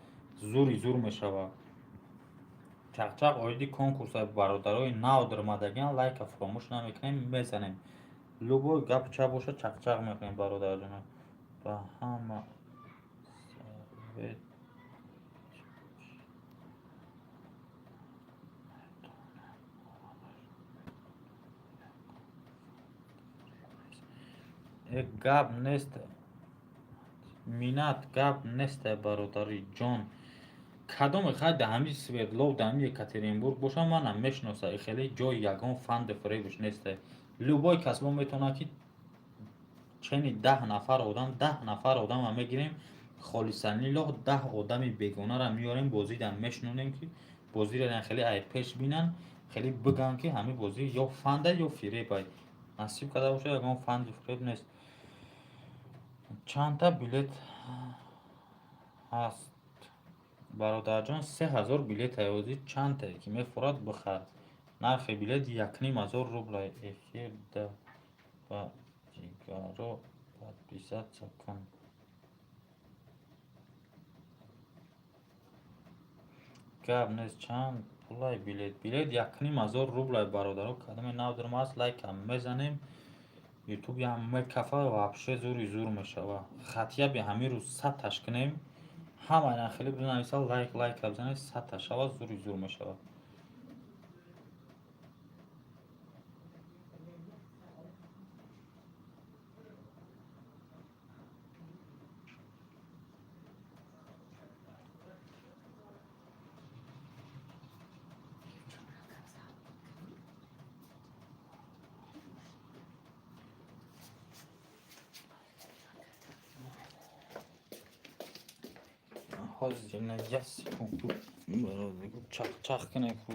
Speaker 1: зури зур мешава. Чақчақ оиди конкурса. Бародарои нав даромадагиам, лайка фуромӯш намекунем, мезанем. Любой гап ча боша, чақчақ мекунем, бародарҷона. Ба ҳама совет. Э, гап нест, Минат, гап несте, бародари ҷон. Кадоме хай да ҳами Свердлов, да ҳами Екатеринбург боша, манам мешиноса. Хеле ҷои ягон фанди фиребш несте. Любой кас мо метавонад, ки чени 10 нафар одам, 10 нафар одама мегирем, холисанилоҳ, 10 одами бегонара меорем, бозида мешинонем, ки бозиро хеле ай пеш бинанд, хеле бигӯянд, ки ҳамин бозӣ ё фанда, ё фиребай. Насиб карда бошад, ягон фанди фиреб нест. Чандта билет ҳаст, бародарҷон? 3000 билет ҳозир. Чандтае ки мефорад, бихар. Нархи билет 1500 рублай. Эфир да ба ҷигаро подписаться кун. Гап нест. Чанд пулай билет? Билет 1500 рублай, бародаро. Кадоме нав даромааст, лайкам мезанем, Ютуб ям мекафа, вообще зури зур мешава. Хотя бы ҳамин рӯз 100-таш кунем, ҳама хеле бинависа, лайк, лайка бизанед, 100-та шава, зури зур мешавад. Ҳозир як секунд, чақ-чақ кунем ку.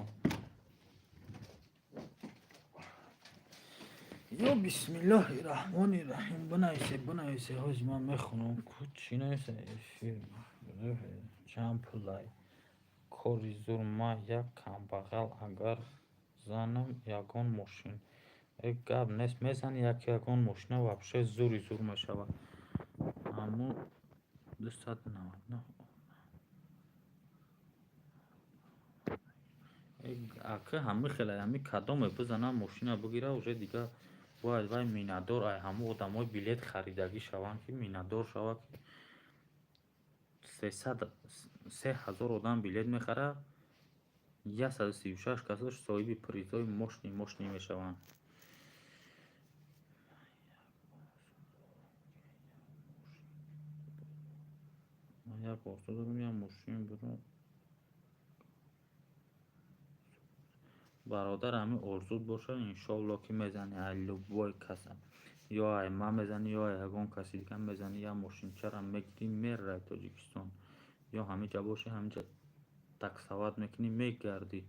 Speaker 1: Ё бисмиллоҳи раҳмони раҳим. Бинависе, бинависе, ҳозир ман мехонам ку, чӣ нависа. Эфир чанд пулай? Кори зур. Ман як камбағал, агар занам ягон мошин. Э, гап нест, мезани як ягон мошина, вообще зури зур мешавад. Аммо 299. Ака, ҳами хеле ҳами кадоме бизанам, мошина бигира, уже дига бояд вай миннатдор ай ҳамун одамои билет харидагӣ шаванд, ки миннатдор шавад, ки сесад. 3000 одам билет мехарад, 136 касаш соҳиби призҳои мощный мощный мешаванд. Ман як орзу дорам, як мошин бирам. Бародар, ҳамин орзут бошад, иншоалло, ки мезанӣ. Ай любой каса, ё ай ман мезанӣ, ё ай ягон каси дига мезанӣ, як мошинчаро мегирӣ, меравӣ Тоҷикистон, ё ҳаминҷа бошӣ, ҳаминҷа таксовать мекунӣ, мегардӣ.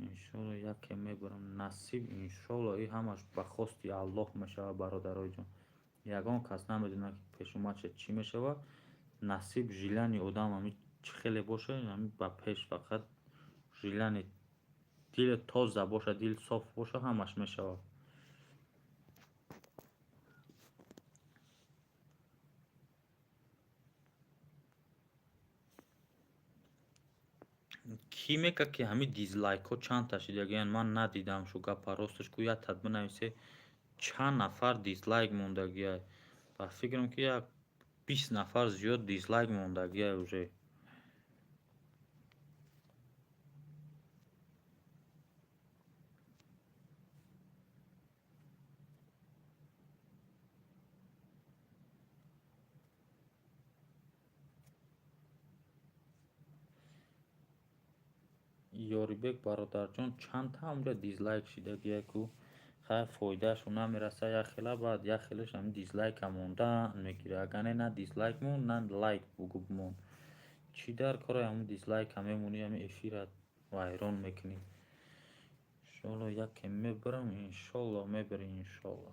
Speaker 1: Иншоалло, яке мебарам, насиб, иншоалло. Ин ҳамаш ба хости Аллоҳ мешавад, бародарои ҷон. Ягон кас намедонад, ки пешомадша чӣ мешавад. Насиб, желание одам ҳамин чӣ хеле бошад, ҳамин ба пеш, фақат желание, дили тоза бошад, дил соф бошад, ҳамаш мешавад. Кӣ мекард, ки ҳамин дизлайкҳо чандта шидагиянд? Ман надидам шу гапа, росташ ку. Як бинависе, чанд нафар дизлайк мондагиай. Ба фикрам, ки як 20 нафар зиёд дизлайк мондагиай уже. Ёрибек бародарҷон, чандта ҳамунҷа дизлайк шидагиай ку? Хайр, фоидаашо намераса як хела, баъд як хелаш ҳамин дизлайка мондан мегирад. Агар не, на дизлайк монд, на лайк бугӯ монд. Чӣ дар кора ҳамун дизлайка мемонӣ, ҳамин эфира вайрон мекунӣ? Иншоалло, яке мебарам, иншоалло, мебарӣ, иншоалло.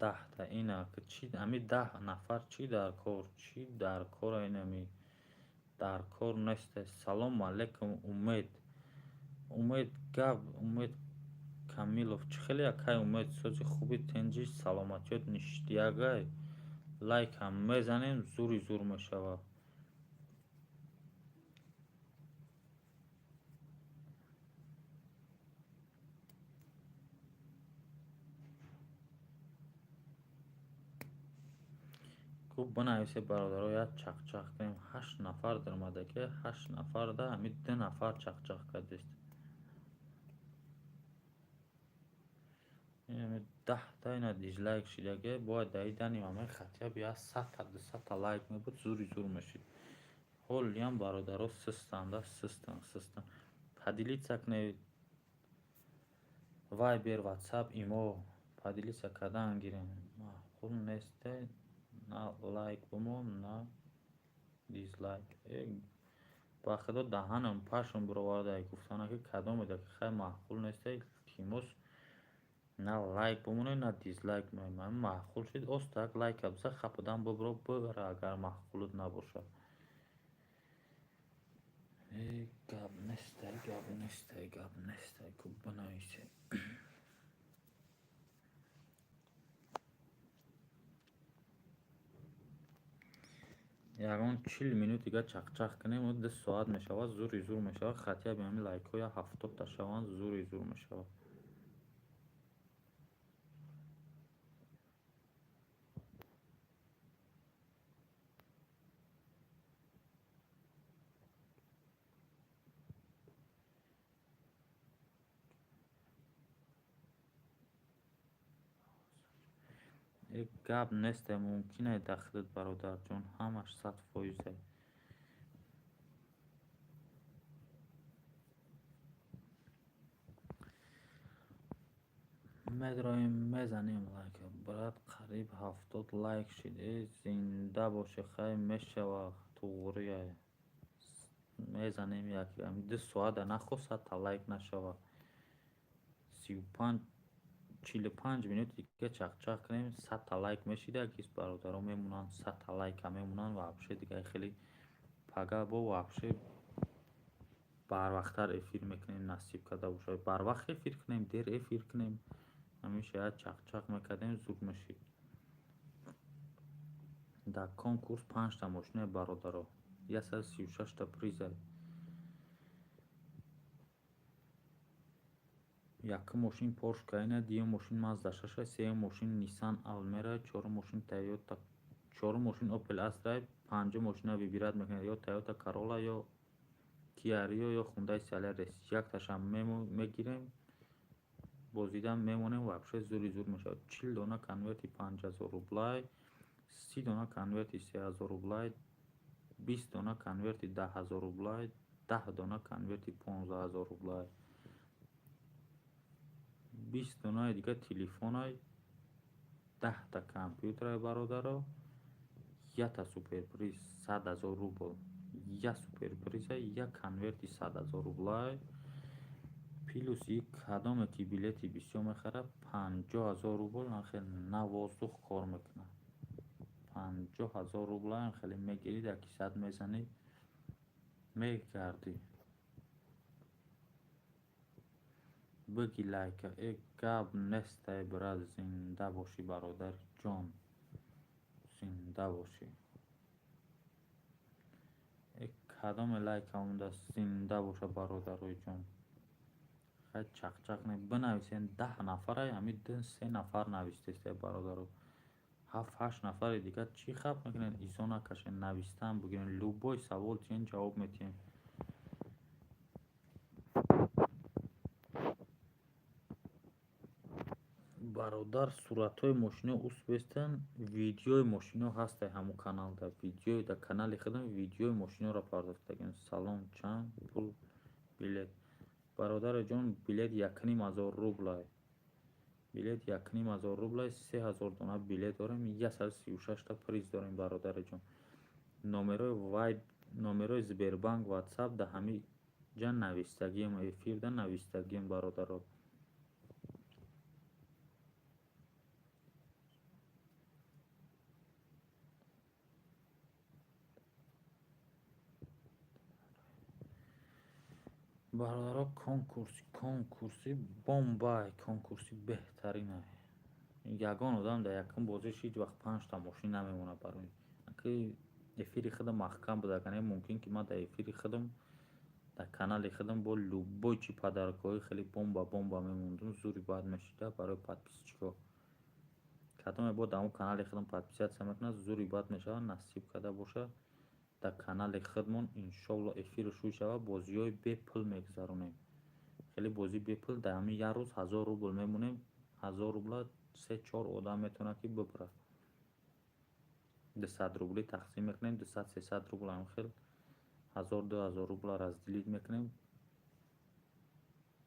Speaker 1: 10-та ина чӣ? Ҳамин 10 нафар чӣ дар кор, чӣ дар кора? Инами дар кор несте. Салому алайкум, Умед. Умед гап, Умед Камилов, чӣ хеле, акай Умед? Сози хуби, тинҷи, саломатиёт ништиягай. Лайкам мезанем, зури зур мешавад. Хуб, бинависе, бародаро, як чақчақ кунем. Ҳашт нафар даромадаги, ҳашт нафарда ҳамин ду нафар чақчақ кардест. 10-та ина дизлайк шидаги. Бояд дар дани ҳамаи хотя бы як 100-та, 200-та лайк мебуд, зури зур мешид. Ҳолиам бародаро систанда, систан, систан. Поделиться кунед, Вайбер, Ватсап, Имо, поделиться кардан гирем. Маъқул несте, на лайк бимон, на дизлайк. Ба худо, даҳанам пашм бироварда гуфтана, ки кадомеда ки хай маъқул несте, илтимос, на лайк бимонед, на дизлайк бимонед. Маъқул шуд, остак лайка биза, хападан бибиро, бира, агар маъқулут набошад. Гап нестай, гап нестай, гап нестай ку, бинависе. Ягон 40 минут дига чақчақ кунем, 2 соат мешавад, зури зур мешавад. Хотя бы ҳамин лайкҳо як 70-та шаванд, зури зур мешавад. Гап несте, мумкине дахилат, бародарҷон, ҳамаш 100 фоизе. Медроем, мезанем лайк. Брат, қариб 70 лайк шид. Э, зинда бошӣ, хай, мешава, туғрия. Мезанем, як 2 соата нахост 100-та лайк нашава. 35, 45 минут дига чақчақ кунем, 100-та лайк мешида, ки бародаро мемонанд, 100-та лайка мемонанд. Вообще дига хеле пага бо вообще барвақттар эфир мекунем, насиб карда бошад. Барвақт эфир кунем, дер эфир кунем, ҳамеша як чақчақ мекардем, зуд мешид. Дар конкурс панҷта мошина, бародаро, 136-та приза. Якум мошин Порш Каена, дуюм мошин Мазда шаша, сеюм мошин Ниссан Алмера, чорум мошин Тойота. Чорум мошин Опел Астра, панҷум мошина выбирать мекунед: ё Тойота Королла, ё Киа Рио, ё Хундай Солярис. Якташам мегирем, бозида мемонем, вообще зури зур мешавад. 40 дона конверти 5000 рублай, 30 дона конверти 3000 рублай, 20 дона конверти 10 000 рублай, 10 дона конверти 15 000 рублай, 20 донаи дига телефонай, 10-та компютерай, бародаро, ята суперприз 100 000 рубл, я суперприза, як конверти 100 000 рублай. Плюси кадоме ки билети бисёр мехарад, 50 000 рубл хел на воздух кор мекунад. 50 000 рублаям хеле мегирӣ, дар кисат мезанӣ, мегардӣ. Биги лайка, э, гап нестай, брат, зинда бошӣ, бародари ҷон, зинда бошӣ. Э, кадоме лайка мондааст, зинда боша, бародарои ҷон. Хай, чақчақ не, бинависен. 10 нафарай, ҳамин ду се нафар навистестай, бародаро. Ҳафт ҳашт нафари дигар чӣ хаб мекунед? Изо накашен, навистан бигирен. Любой савол тиҳен, ҷавоб метиҳем. Бародар, суратҳои мошино успестан, видеои мошино ҳастай ҳамун каналда. Видеои дар канали худам видеои мошиноро пардохтагем. Салом, чанд пул билет? Бародари ҷон, билет 1500 рублай. Билет 1500 рублай, 3000 дона билет дорем, 136-та приз дорем, бародари ҷон. Номерои вай, номерои Сбербанк, Ватсап да ҳамин ҷа навистагием, эфирда навистагием, бародаро. Бародаро, конкурси бомбай, конкурси беҳтаринай. Ягон одам дар якум бозиш ҳеҷ вақт панҷта мошин намемонад. Барои ки эфири худам маҳкам буда, агар не, мумкин ки ман дар эфири худам, дар канали худам бо любой чи подаркҳои хеле бомба бомба мемондум, зури бад мешида барои подписчикҳо. Кадоме бо дар он канали худам подписаться мекунад, зури бад мешавад. Насиб карда боша, дар канали худмон иншолло эфиру шӯй шавад, бозиҳои бепул мегузаронем. Хеле бозии бепул, дар ҳамин як рӯз 1000 рубл мемонем. 1000 рубла се чор одам метавонад ки бибарад. 200 рублӣ тақсим мекунем, 200, 300 рубл, ҳамин хел 1000, 2000 рубла разделить мекунем.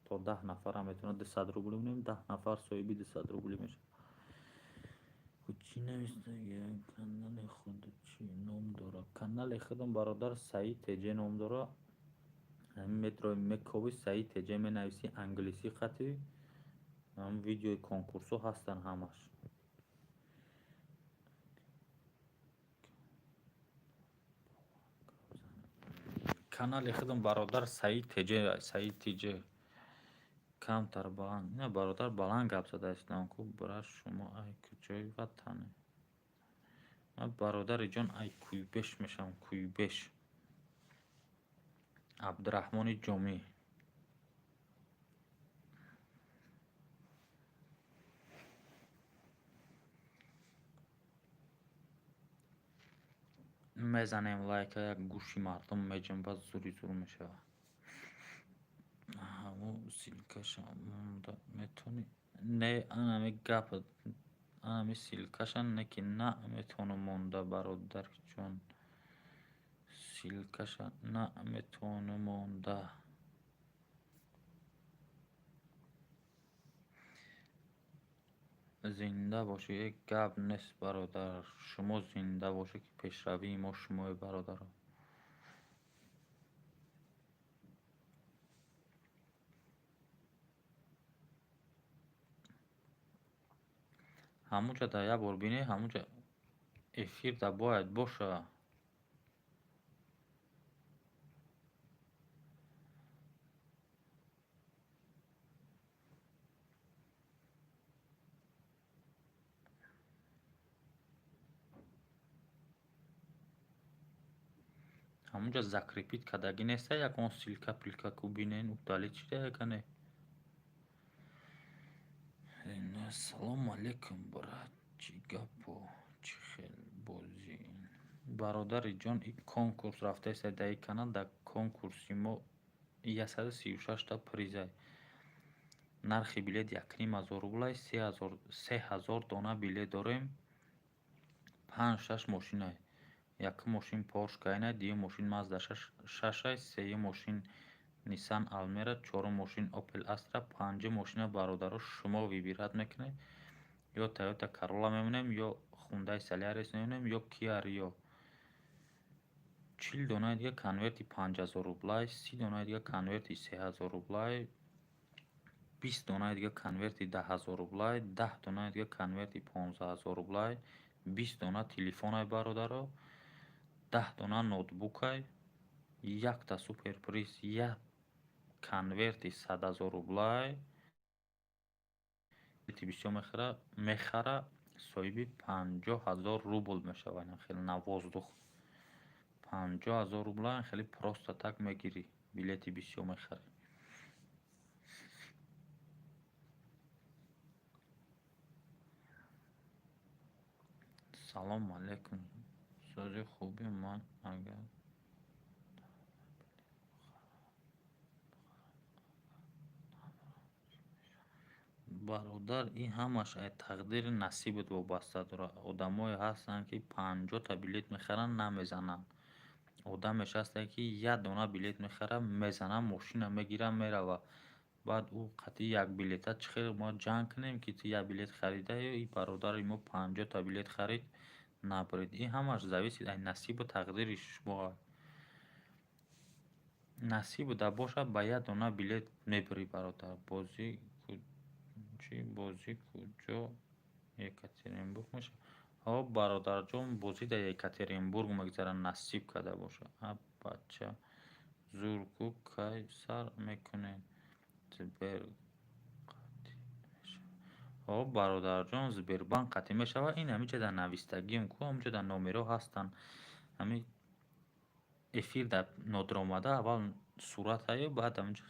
Speaker 1: То 10 нафарам метавонад 200 рубл монем, 10 нафар соҳиби 200 рублӣ мешавад. Чӣ навистагӣ? Канали худ чӣ ном дорад? Канали худам, бародар, Саид Теҷе ном дорад. Ҳамин метрои мекови, Саид Теҷе менависӣ, англисӣ қатӣ, ҳамин видеои конкурсҳо ҳастанд ҳамаш. Канали худам, бародар, Саид Теҷе, Саид Тиҷе. Камтар баланд. Не, бародар, баланд гап задаистам ку, брат. Шумо ай куҷои ватане? Ман, бародари ҷон, ай Куйбеш мешавам, Куйбеш. Абдураҳмони Ҷомӣ. Мезанем лайка, як гӯши мардум меҷунбад, зури зур мешавад. Ҳамун ссылкаша монда метавонӣ? Не, анами гап, анами ссылкаша не ки на метавонам монда, бародари ҷон. Ссылкаша на метавонам монда. Зинда бошӣ, э, гап нест, бародар. Шумо зинда бошед, ки пешравии мо шумое, бародаро. Ҳамунҷа дар як бор бинед, ҳамунҷа эфирда бояд боша. Ҳамунҷа закрепить кардагӣ неста ягон ссылка пилка ку бинен, удалить шуда ягане. Салому алейкум, брат, чӣ гапо, чӣ хел бозӣ? Бародари ҷон, и конкурс рафтаеста дар ин канал. Дар конкурси мо 136та призай. Нархи билет 1500 рублай, 3000 дона билет дорем. Панҷ, шаш мошинай. Якум мошин Порш Каенай, дуюм мошин Мазда шашай, сеюм мошин Ниссан Алмера, чорум мошин Опел Астра, панҷум мошина, бародаро, шумо выбирать мекунед: ё Тойота Королла мемонем, ё Хундай Солярис мемонем, ё Киа Рио. 40 донаи дига конверти 5000 рублай, 30 донаи дига конверти 3000 рублай, 20 донаи дига конверти 10 000 рублай, 10 донаи дига конверти 15 000 рублай, 20 дона телефонай, бародаро, 10 дона ноутбукай, якта суперприз, як конверти 100 000 рублай. Бисёр мехара, соҳиби 50 000 рубл мешавад. Хеле на воздух 50 000 рубла хеле просто так мегирӣ, билети бисёр мехарӣ. Салому алайкум, сози хубӣ? Ман агар бародар, ин ҳамаш аз тақдири насибат вобаста дорад. Одамое ҳастанд, ки 50та билет мехаранд, намезананд. Одамеш ҳасте, ки як дона билет мехарад, мезанад, мошина мегирад, меравад. Баъд ӯ қатъи як билета чӣ хел мо ҷанг кунем, ки ту як билет харидаю и бародари мо 50та билет харид, набарид? Ин ҳамаш зависит аз насибу тақдири шумо. Насибуда бошад, ба як дона билет мебарӣ, бародар. Бозӣ чӣ? Бозӣ куҷо? Екатеринбург мешавад? Ҳо, бародарҷон, бозӣ дар Екатеринбург мегузарад, насиб карда бошад. А бача зур ку, кай сар мекунед? Сбер қатъӣ мешавад? Ҳо, бародарҷон, Сбербанк қатъӣ мешавад. Ин ҳаминҷа дар навистагиам ку, ҳаминҷо дар номерҳо ҳастанд. Ҳамин эфир дар нодиромада аввал суратаю, баъд ҳаминҷо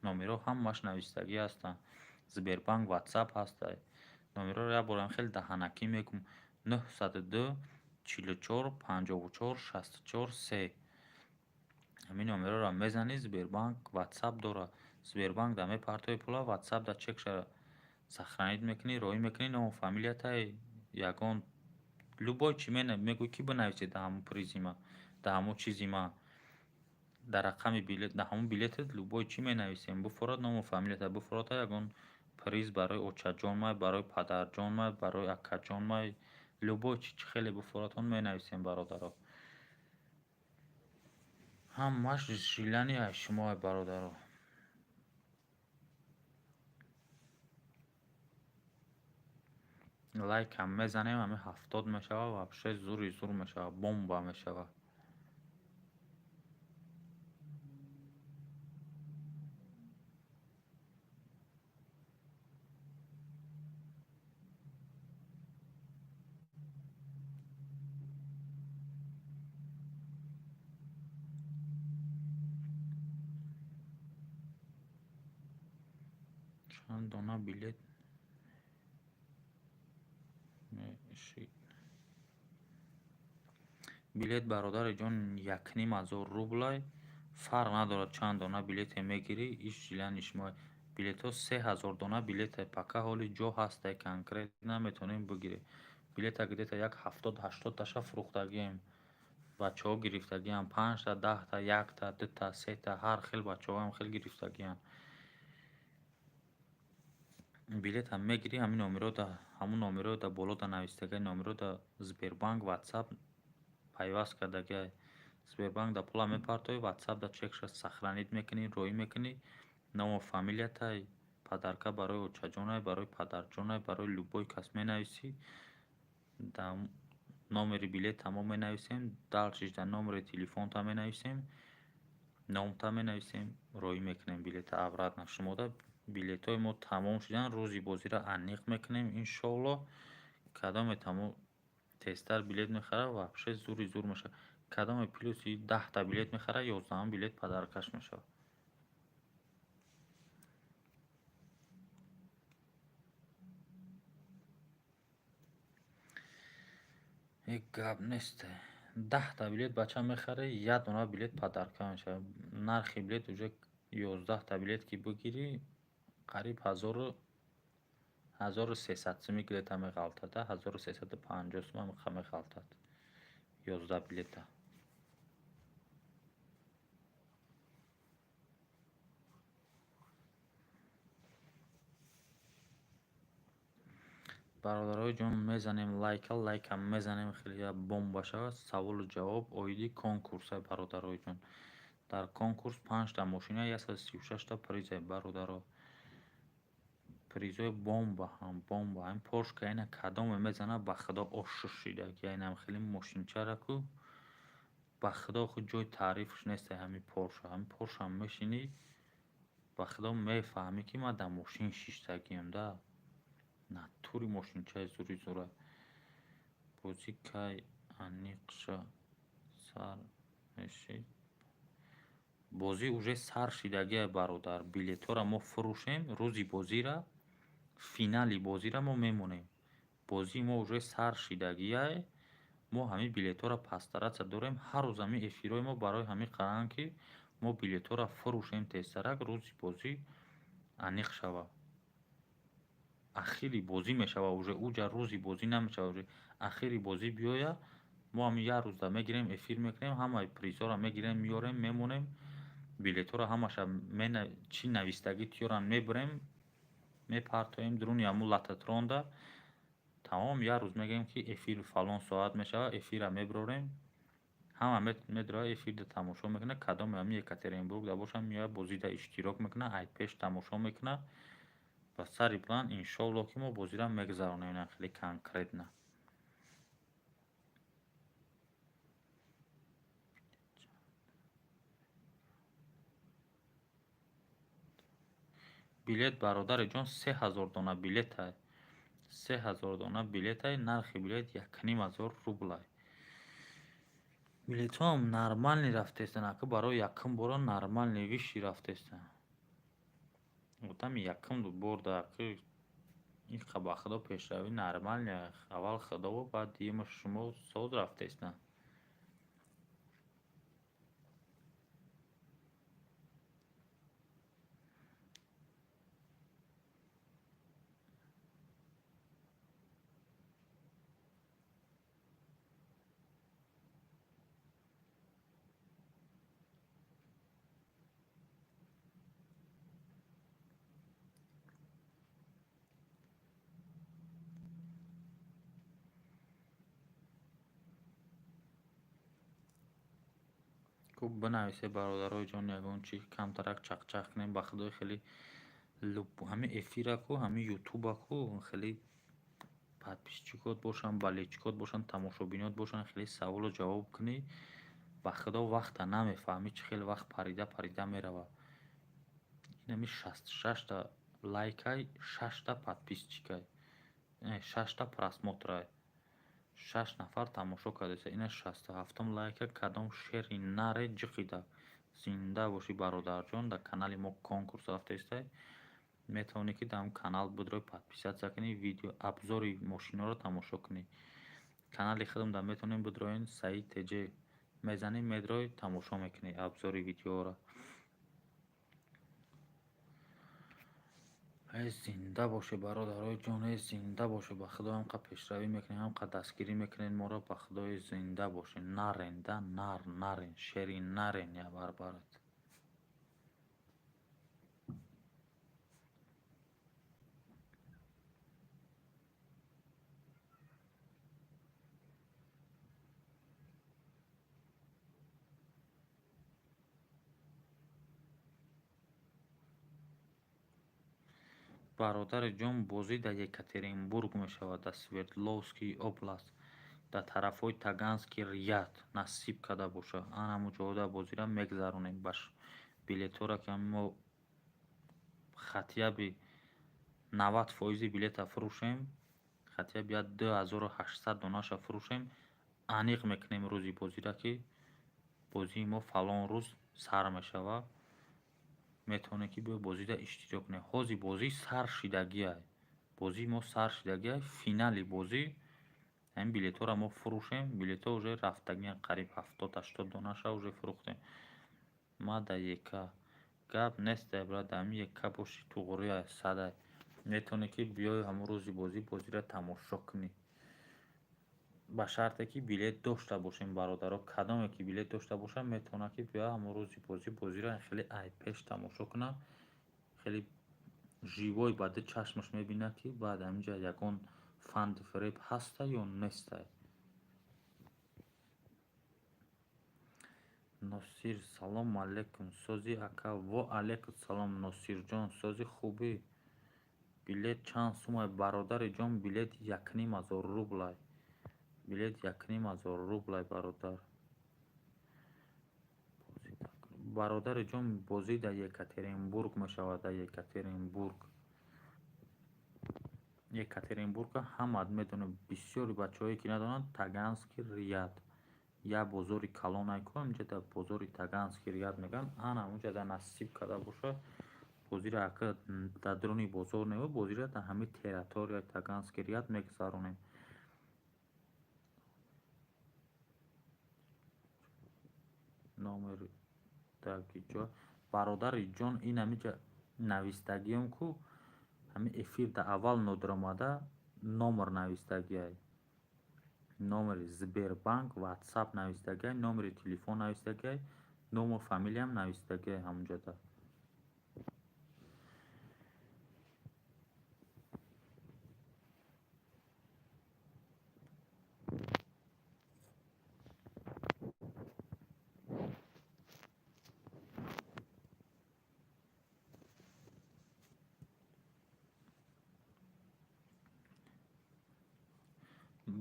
Speaker 1: номерҳо ҳамааш навистагӣ ҳастанд. Сбербанк Ватсап ҳастай. Номерҳоро як борам хеле даҳанакӣ мегӯм: 902 44 54 64 3. Ҳамин номерҳоро мезанӣ, Сбербанк Ватсап дорад. Сбербанк да мепартои пула, Ватсап да чекша сохранить мекунӣ, роҳӣ мекунӣ, ному фамилиятай, ягон любой чи мегӯӣ, ки бинависед дар ҳамун призи ма, дар ҳамун чизи ма, дар рақами билет, дар ҳамун билетат любой чӣ менависем, буфорад ному фамилията, буфорад ягон приз барои очаҷонмай, барои падарҷонмай, барои акаҷонмай, любой чи, чӣ хеле буфоратон, менависем, бародаро. Ҳамаш желание аз шумоа, бародаро. Лайкам мезанем, ҳамин 70 мешавад, вообще зури зур мешавад, бомба мешавад. Чанд дона билет мешид? Билет, бародари ҷон, 1500 рублай. Фарқ надорад, чанд дона билете мегирӣ, иш желание шумо. Билетҳо 3000 дона билете, пока ҳоли ҷо ҳастай, конкретно метавонем бигирем. Билета где-то як 70-80таша фурӯхтагием. Бачаҳо гирифтагиам панҷта, 10та, якта, дута, сета, ҳар хел бачаҳоам хел гирифтагианд. Билетам мегирӣ, ҳамин номерҳо, ҳамун номерҳо дар боло да навистагиа, номерҳо дар Сбербанк Ватсап пайваст кардагиа. Сбербанк да пула мепартоӣ, Ватсап да чекша сохранить мекунӣ, роҳӣ мекунӣ, ному фамилиятай, подарка барои очаҷонай, барои падарҷонай, барои любой кас менависӣ. Дар номери билета мо менависем, дальшеш дар номери телефонта менависем, номта менависем, роҳӣ мекунем билета обратно шумода. Билетҳои мо тамом шуданд, рӯзи бозиро аниқ мекунем, иншоалло. Кадоме тамом тезтар билет мехарад, вообще зури зур мешавад. Кадоме плюси 10та билет мехарад, 11-ум билет подаркаш мешавад. Ҳеҷ гап нест. 10-та билет бача мехарӣ, як дона билет подарка мешавад. Нархи билет уже 11-та билет ки бигирӣ, қариб 1300 суми билета меғалтад, 1350 сум ҳамиқа меғалтад 11 билета. Бародарои ҷон, мезанем лайка, лайка мезанем, хеле бомба шавад. Саволу ҷавоб оиди конкурса, бародарои ҷон. Дар конкурс панҷта мошина, 136-та приза, бародаро. Призои бомба ҳам бомба. Ҳамин Поршка ина кадоме мезана, ба худо ошш шидаги. Инам хеле мошинчара ку, ба худо худ ҷои таърифш нест ҳамин Порша. Ҳамин Порша мешинӣ, ба худо мефаҳмӣ, ки ман дар мошин шиштагиам да. Натури мошинчаи зури зура. Бозӣ кай аниқша сар мешид? Бозӣ уже сар шидагиа, бародар. Билетҳоро мо фурӯшем, рӯзи бозира, финали бозира мо мемонем. Бозии мо уже сар шидагиае. Мо ҳамин билетҳоро постараться дорем. Ҳар рӯз ҳамин эфирҳои мо барои ҳамин қаранд, ки мо билетҳоро фурӯшем тезтарак, рӯзи бозӣ аниқ шавад. Ахири бозӣ мешавад уже, уҷа рӯзи бозӣ намешавад уже. Ахири бозӣ биёяд, мо ҳамин як рӯзда мегирем, эфир мекунем, ҳамаи призҳоро мегирем, меорем, мемонем, билетҳоро ҳамаша чӣ навистагӣ тиёран мебарем, мепартоем дуруни ҳамун лототронда. Тамом, як рӯз мегӯем, ки эфир фалон соат мешавад, эфирра мебарорем, ҳама медарояд, эфирда тамошо мекунад. Кадоме ҳамин Екатеринбургда бошад, меояд, бозида иштирок мекунад, ай пеш тамошо мекунад. Ба сари план, иншоаллоҳ, ки мо бозиро мегузаронем, ина хеле конкретно. Билет, бародари ҷон, 3000 дона билетай. 3000 дона билетай, нархи билет 1500 рублай. Билетҳоам нормальный рафтестанд, ака, барои якум бора нормальный виши рафтестанд. Одами якум борда ака инқа, ба худо, пешравӣ нормальный. Аввал худово, баъд дуюмаш шумо соз рафтестанд. Хуб, бинависе, бародарои ҷон, ягон чи камтарак чақчақ кунем. Ба худои, хеле ҳамин эфираку, ҳамин ютубаку, хеле подписчикот бошанд, болельщикот бошанд, тамошобинот бошанд, хеле саволу ҷавоб кунӣ, ба худо, вақта намефаҳмӣ, чӣ хел вақт парида парида меравад. Инами 66-та лайкай, шашта подписчикай, шашта просмотрай, шаш нафар тамошо кардааст. Ина 67-ум лайка. Кадом шери наре ҷиқида. Зинда бошӣ, бародарҷон. Дар канали мо конкурс рафтаистай, метавонӣ, ки дар канал бидрой, подписаться кунӣ, видео обзори мошинҳоро тамошо кунӣ. Канали худам дар метавонем бидроен, Саид Теҷ мезанӣ, медрой, тамошо мекунӣ обзори видеоро. Э, зинда боше, бародарои ҷон, э, зинда боше. Ба худо, ҳамқа пешравӣ мекунем, ҳамқа дастгирӣ мекунед моро, ба худои, зинда боше. Нарен да нар, нарен, шери нарен, я барбарат. Бародари ҷон, бозӣ дар Екатеринбург мешавад, дар Свердловский область, дар тарафҳои Таганский ряд. Насиб карда бошад, ан ҳамун ҷода бозиро мегузаронем. Билетҳоро ки мо хотя бы 90 фоизи билета фурӯшем, хотя бы 2800 донаша фурӯшем, аниқ мекунем рӯзи бозиро, ки бозии мо фалон рӯз сар мешавад, метавонед, ки биё, бозида иштирок кунед. Ҳозир бозӣ сар шидагиай, бозии мо сар шидагиай. Финали бозӣ Ҳамин билетҳоро мо фурӯшем, билетҳо уже рафтагиан, қариб 70-80 донаша уже фурӯхтем. Ма да ека гап нестай, брат, ҳамин ека боши, туғрия садай. Метавонӣ ки биёй ҳамун рӯзи бозӣ, бозиро тамошо кунӣ. Ба шарте ки билет дошта бошем, бародаро. Кадоме ки билет дошта бошад, метавонад ки биёяд ҳамун рӯзи бозӣ, бозиро хеле айпеш тамошо кунад, хеле живой ба ду чашмаш мебинад, ки баъд ҳаминҷа ягон фанду фиреб ҳаста ё нестай. Носир, салом алейкум, сози, ака? Во алейкум салом, Носирҷон, сози, хубӣ? Билет чанд сумай, бародари ҷон? Билет 1500 рублай. Билет 1500 рублай, бародар. Бародари ҷон, бозӣ дар Екатеринбург мешавад, дар Екатеринбург. Екатеринбургро ҳамаат медонем, бисёри бачаҳое ки надонанд, Таганский ряд. Як бозори калонай ку, инҷа дар бозори Таганский ряд мегӯянд, ана ҳамунҷа дар насиб карда бошад, бозиро ака дар дуруни бозор не, бозиро дар ҳамин территорияи Таганский ряд мегузаронем. Номери даги ҷо, бародари ҷон, ин ҳаминҷа навистагиём ку, ҳамин эфир дар аввал нодиромада номер навистагиай. Номери Сбербанк, Ватсап навистагиай, номери телефон навистагиай, ному фамилиям навистагиай ҳамунҷода.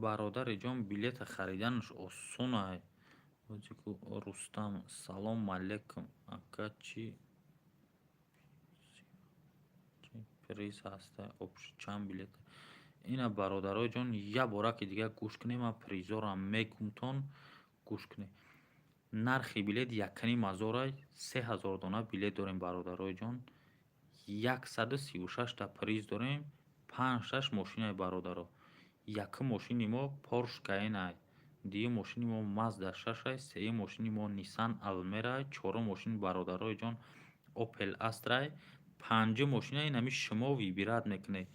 Speaker 1: Бародари ҷон, билета хариданаш осонай. Рустам, салом алейкум, ака, чӣ приз ҳаста? Общий чанд билет? Ина, бародарои ҷон, як бораки дига гӯш кунед, ман призҳоро мегумтон, гӯш кунед. Нархи билет 1500-ай, 3000 дона билет дорем, бародарои ҷон. 136-та приз дорем, панҷ-шаш мошинай, бародаро. Якум мошини мо Порш Каенай, дуюм мошини мо Мазда шашай, сеюм мошини мо Ниссан Алмерай, чорум мошини, бародарои ҷон, Опел Астрай, панҷум мошина ин ҳами шумо выбирать мекунед.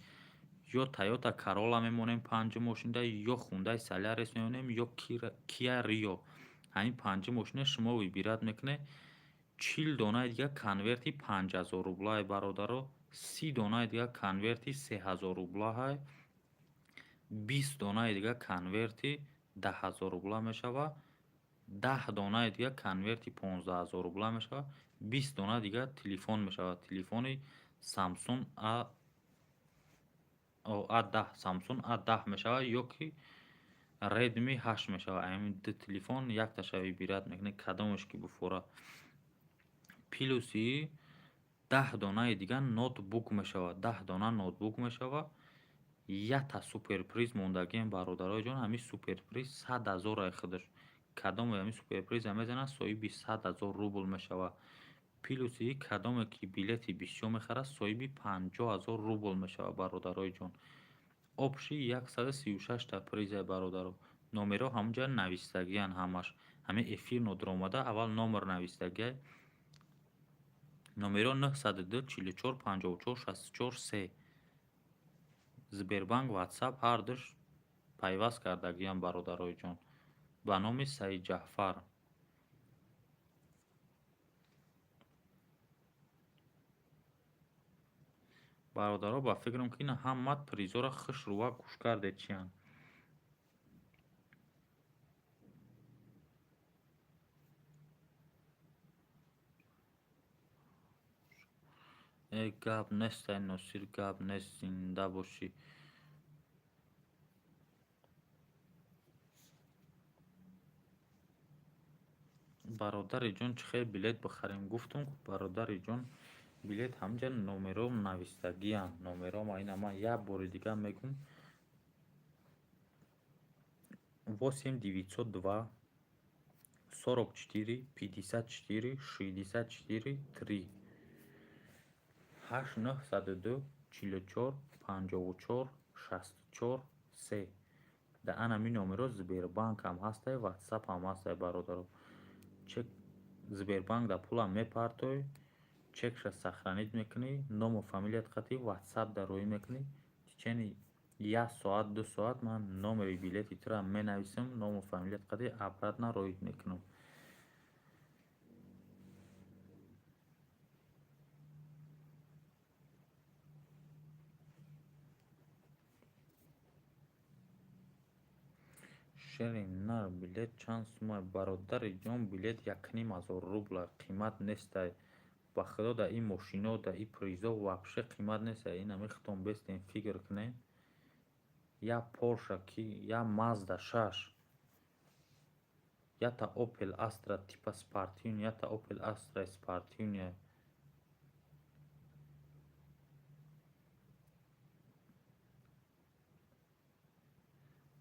Speaker 1: Ё Тойота Королла мемонем панҷум мошинда, ё Хундай Солярис мемонем, ё Киа Рио. Ҳамин панҷум мошина шумо выбирать мекунед. 40 донаи дига конверти 5000 рублай, бародаро, 30 донаи дига конверти 3000 рублаҳай, 20 донаи дига конверти 10 000 рубла мешавад, 10 донаи дига конверти 15 000 рубла мешавад, 20 дона дига телефон мешавад. Телефони Самсун А10, Самсун А10 мешавад ё ки Редми 8 мешавад. Ҳамин ду телефон якташа выбирать мекунед, кадомеш ки буфора. Плюси 10 донаи дига ноутбук мешавад, 10 дона ноутбук мешавад. Якта суперприз мондагием, бародарои ҷон, ҳамин суперприз 100 000-ай худаш. Кадоме ҳамин суперприза мезанад, соҳиби 100 000 рубл мешавад. Плюси кадоме ки билети бисёр мехарад, соҳиби 50 000 рубл мешавад, бародарои ҷон. Общий 136-та призай, бародаро. Номерҳо ҳамунҷа навистагианд ҳамаш. Ҳамин эфир нодиромада аввал номер навистагиай. Номерҳо 902 44 54 64 3. Сбербанк, Ватсап ҳардуш пайваст кардагиам, бародарои ҷон. Ба номи Саидҷаъфар. Бародаро, ба фикрам, ки ина ҳамаат призҳоро хушрӯва гӯш кардед, чиянд. Э, гап нестай, Носир, гап нест, зинда бошӣ. Бародари ҷон, чӣ хел билет бихарем? Гуфтум, бародари ҷон, билет ҳаминҷа номерҳо навистагианд. Номерҳо ина ман як бори дига мегӯм: 8 902 44 54 64 3, 8 902 44 54 64 3. Дар анами номеро Сбербанк ҳам ҳастай, Ватсап ҳам ҳастай, бародаро. Чек Сбербанк дар пулам мепартоӣ, чекша сохранить мекунӣ, ному фамилият қатӣ Ватсап дар роӣ мекунӣ. В течение як соат, 2 соат ман номери билети туро менависам, ному фамилият қатӣ обратно роит мекунам. Шери нар, билет чанд сумай? Бародари ҷон, билет 1500 рубла, қимат нестай. Ба худо, дар ин мошино, дар ин призо вообще қимат нестай. Инами худтон бестен, фикр кунед. Як Порша ки, як Мазда 6, якта Опел Астра типа спортивный, якта Опел Астра спортивный.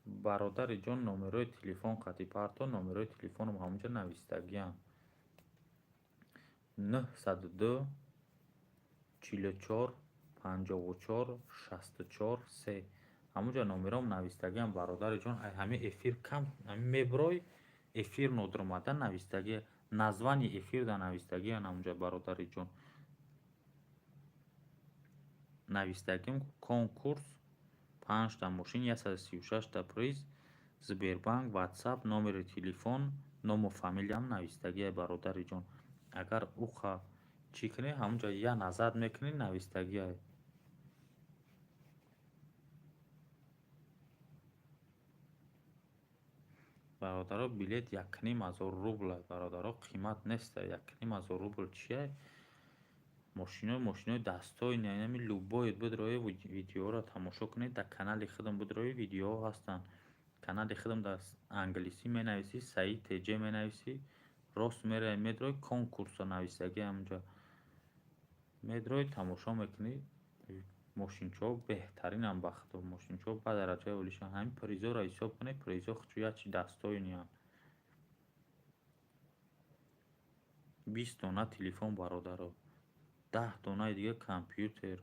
Speaker 1: Бародари ҷон, номерои телефон қатӣ парто, номерои телефоном ҳамонҷо навистагиам: 902 44 54 64 3. Ҳамонҷо номером навистагиам, бародари ҷон. Ай ҳамин эфир кам мебирой, эфир нодуромада навистагия, название эфир да навистагиан ҳамонҷо, бародари ҷон. Навистагим: конкурс, панҷта мошин, 136та приз, Сбербанк, Ватсап, номери телефон, ному фамилиям навистагия, бародари ҷон. Агар уқа чӣ кунӣ, ҳамонҷо я назар мекунӣ, навистагия. Бародаро, билет 1500 рубла, бародаро, қимат неста. 1500 рубл чия? Мошино, мошинои дастои нами любой бидрои, видеоро тамошо кунед, дар канали худам бидрои, видеоҳо ҳастанд. Канали худам дар англисӣ менависӣ, Саид Теҷ менависӣ, рост меравӣ, медрои, конкурсо нависагӣ, ҳамонҷо медрои, тамошо мекунӣ. Мошинчаҳо беҳтаринам, ба худо, мошинчаҳо ба дараҷаи олишанд. Ҳамин призоро ҳисоб кунед, призо хучу як чи дастоинианд. 20 дона телефон, бародаро, 10 донаи дига компютер.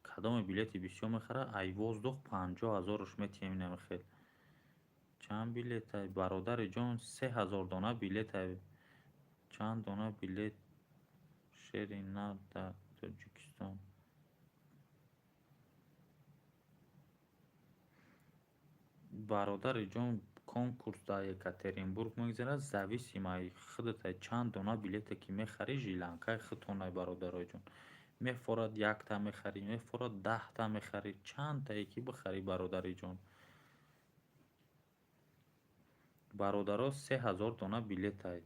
Speaker 1: Кадоме билети бисёр мехарад, ай воздух 50 000-ш метиҳем. Инами хел чанд билетай, бародари ҷон? 3000 дона билетай. Чанд дона билет шери нар дар Тоҷикистон? Бародари ҷон, конкурс дар Екатеринбург мегузарад, зависимо ай худат, чанд дона билете ки мехарӣ, желанкаи худтонай, бародарои ҷон. Мефорад якта мехарӣ, мефорад 10та мехарӣ, чандтае ки бихарӣ, бародари ҷон. Бародаро, 3000 дона билетай,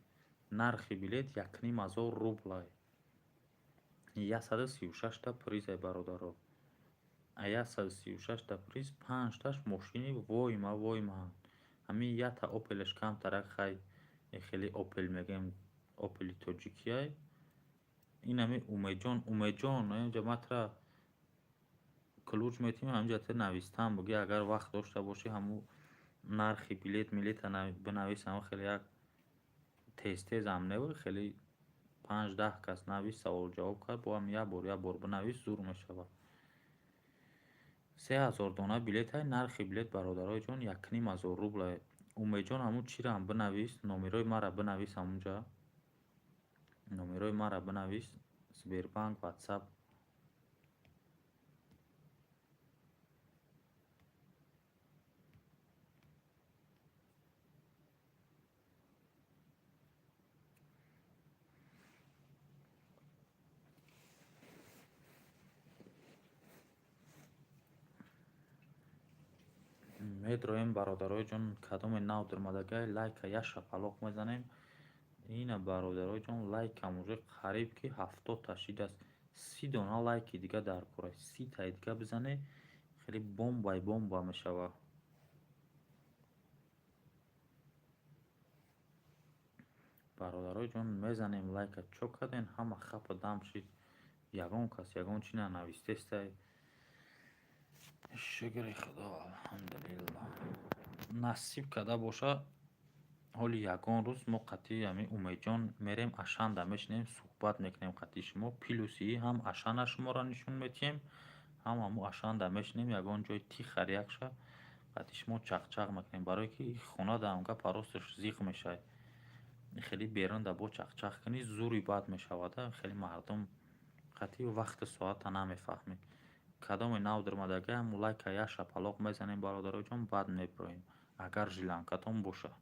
Speaker 1: нархи билет 1500 рублай, 136та призай, бародаро. А 136та приз панҷташ мошини войма войма. Ҳамин якта Опелаш камтарак, хай, хеле Опел мегӯем, Опели тоҷикияй. Инами Умедҷон, Умедҷон, инҷа ма тура ключ метиҳем, ҳаминҷа ту навистан бугӣ, агар вақт дошта бошӣ, ҳамун нархи билет милета бинавис. Ҳама хеле як тез тезам не, хеле 5-10 кас навис, савол ҷавоб кард, бо ҳам як бор, як бор бинавис, зур мешавад. 3000 дона билетай, нархи билет, бародарои ҷон, 1500 рублай. Умедҷон, ҳамун чираам бинавис, номерои маро бинавис, ҳамунҷа номерои маро бинавис, Сбербанк, Ватсап. Медроем, бародарои ҷон, кадоме нав даромадагай, лайка як шапалоқ мезанем. Ина, бародарои ҷон, лайкам уже қариб ки 70та шидааст, 30 дона лайки дига дар кора, 30таи дига бизане, хеле бомбай бомба мешавад. Бародарои ҷон, мезанем лайка. Чо кардем, ҳама хапа дам шид, ягон кас ягон чи нанавистестай. Шукри худо, алҳамдулиллаҳ. Насиб карда боша, ҳоли ягон рӯз мо қатъи ҳамин Умедҷон мерем, Ашанда мешинем, суҳбат мекунем қатъи шумо. Плюси ҳам Ашана шуморо нишон метиҳем, ҳам ҳамун Ашанда мешинем, ягон ҷои тихар якша Қати шумо чақчақ мекунем, барое ки хона даам гапа росташ зиқ мешавад. Хеле берун да бо чақчақ кунӣ, зури бад мешавад. Хеле мардум қати вақту соата намефаҳмед. Кадоме нав даромадагӣ, ҳамун лайка як шапалоқ мезанем, бародароҷон, баъд мебироем, агар желанкатон боша.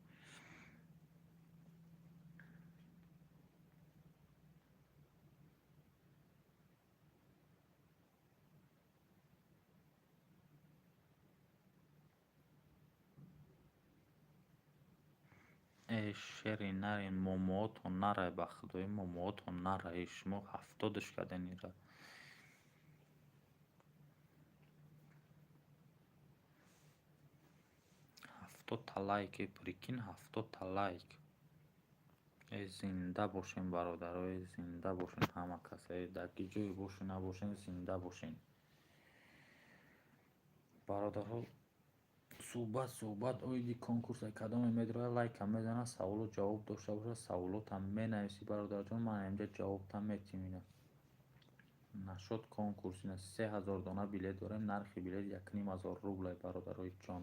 Speaker 1: Э шери нарин, момоотон нарай, ба худои момоотон нарай, шумо 70-ш карден ира. 70-та лайк, э прикинь, 70-та лайк. Э зинда бошен, бародаро, э зинда бошен ҳама кас, э дар ки ҷое бошен набошен, зинда бошен. Бародарҳо, суҳбат оиди конкурса кадоме медирояд, лайка мезанад, саволу ҷавоб дошта бошад, саволотам менависӣ, бародарҷон, ман инҷа ҷавобтам метиҳам. Ина нашод конкурс, ина 3000 дона билет дорем, нархи билет 1500 рублай, бародарои ҷон.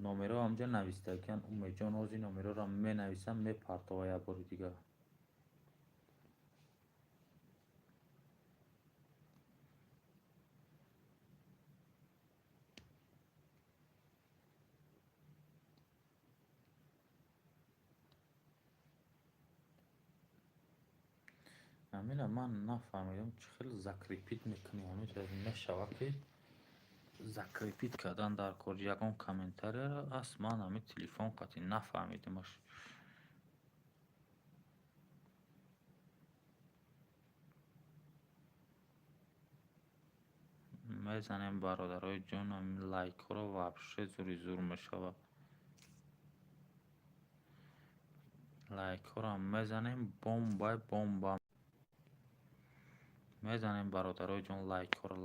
Speaker 1: Номеро ҳамҷа навистагиян, Умедҷон ҳозир номероро менависам, мепартова як бори дигар. Ҳамина ман нафаҳмидам, чӣ хел закрепить мекунӣ. Ҳамин мешавад ки закрепить кардан дар кор ягон комментарияро аст, ман ҳамин телефон қатъи нафаҳмидамаш. Мезанем, бародарои ҷон, ҳамин лайкҳоро, вообще зури зур мешавад. Лайкҳоро мезанем, бомбай бомба мезанем, бародарои ҷон, лайкҳоро.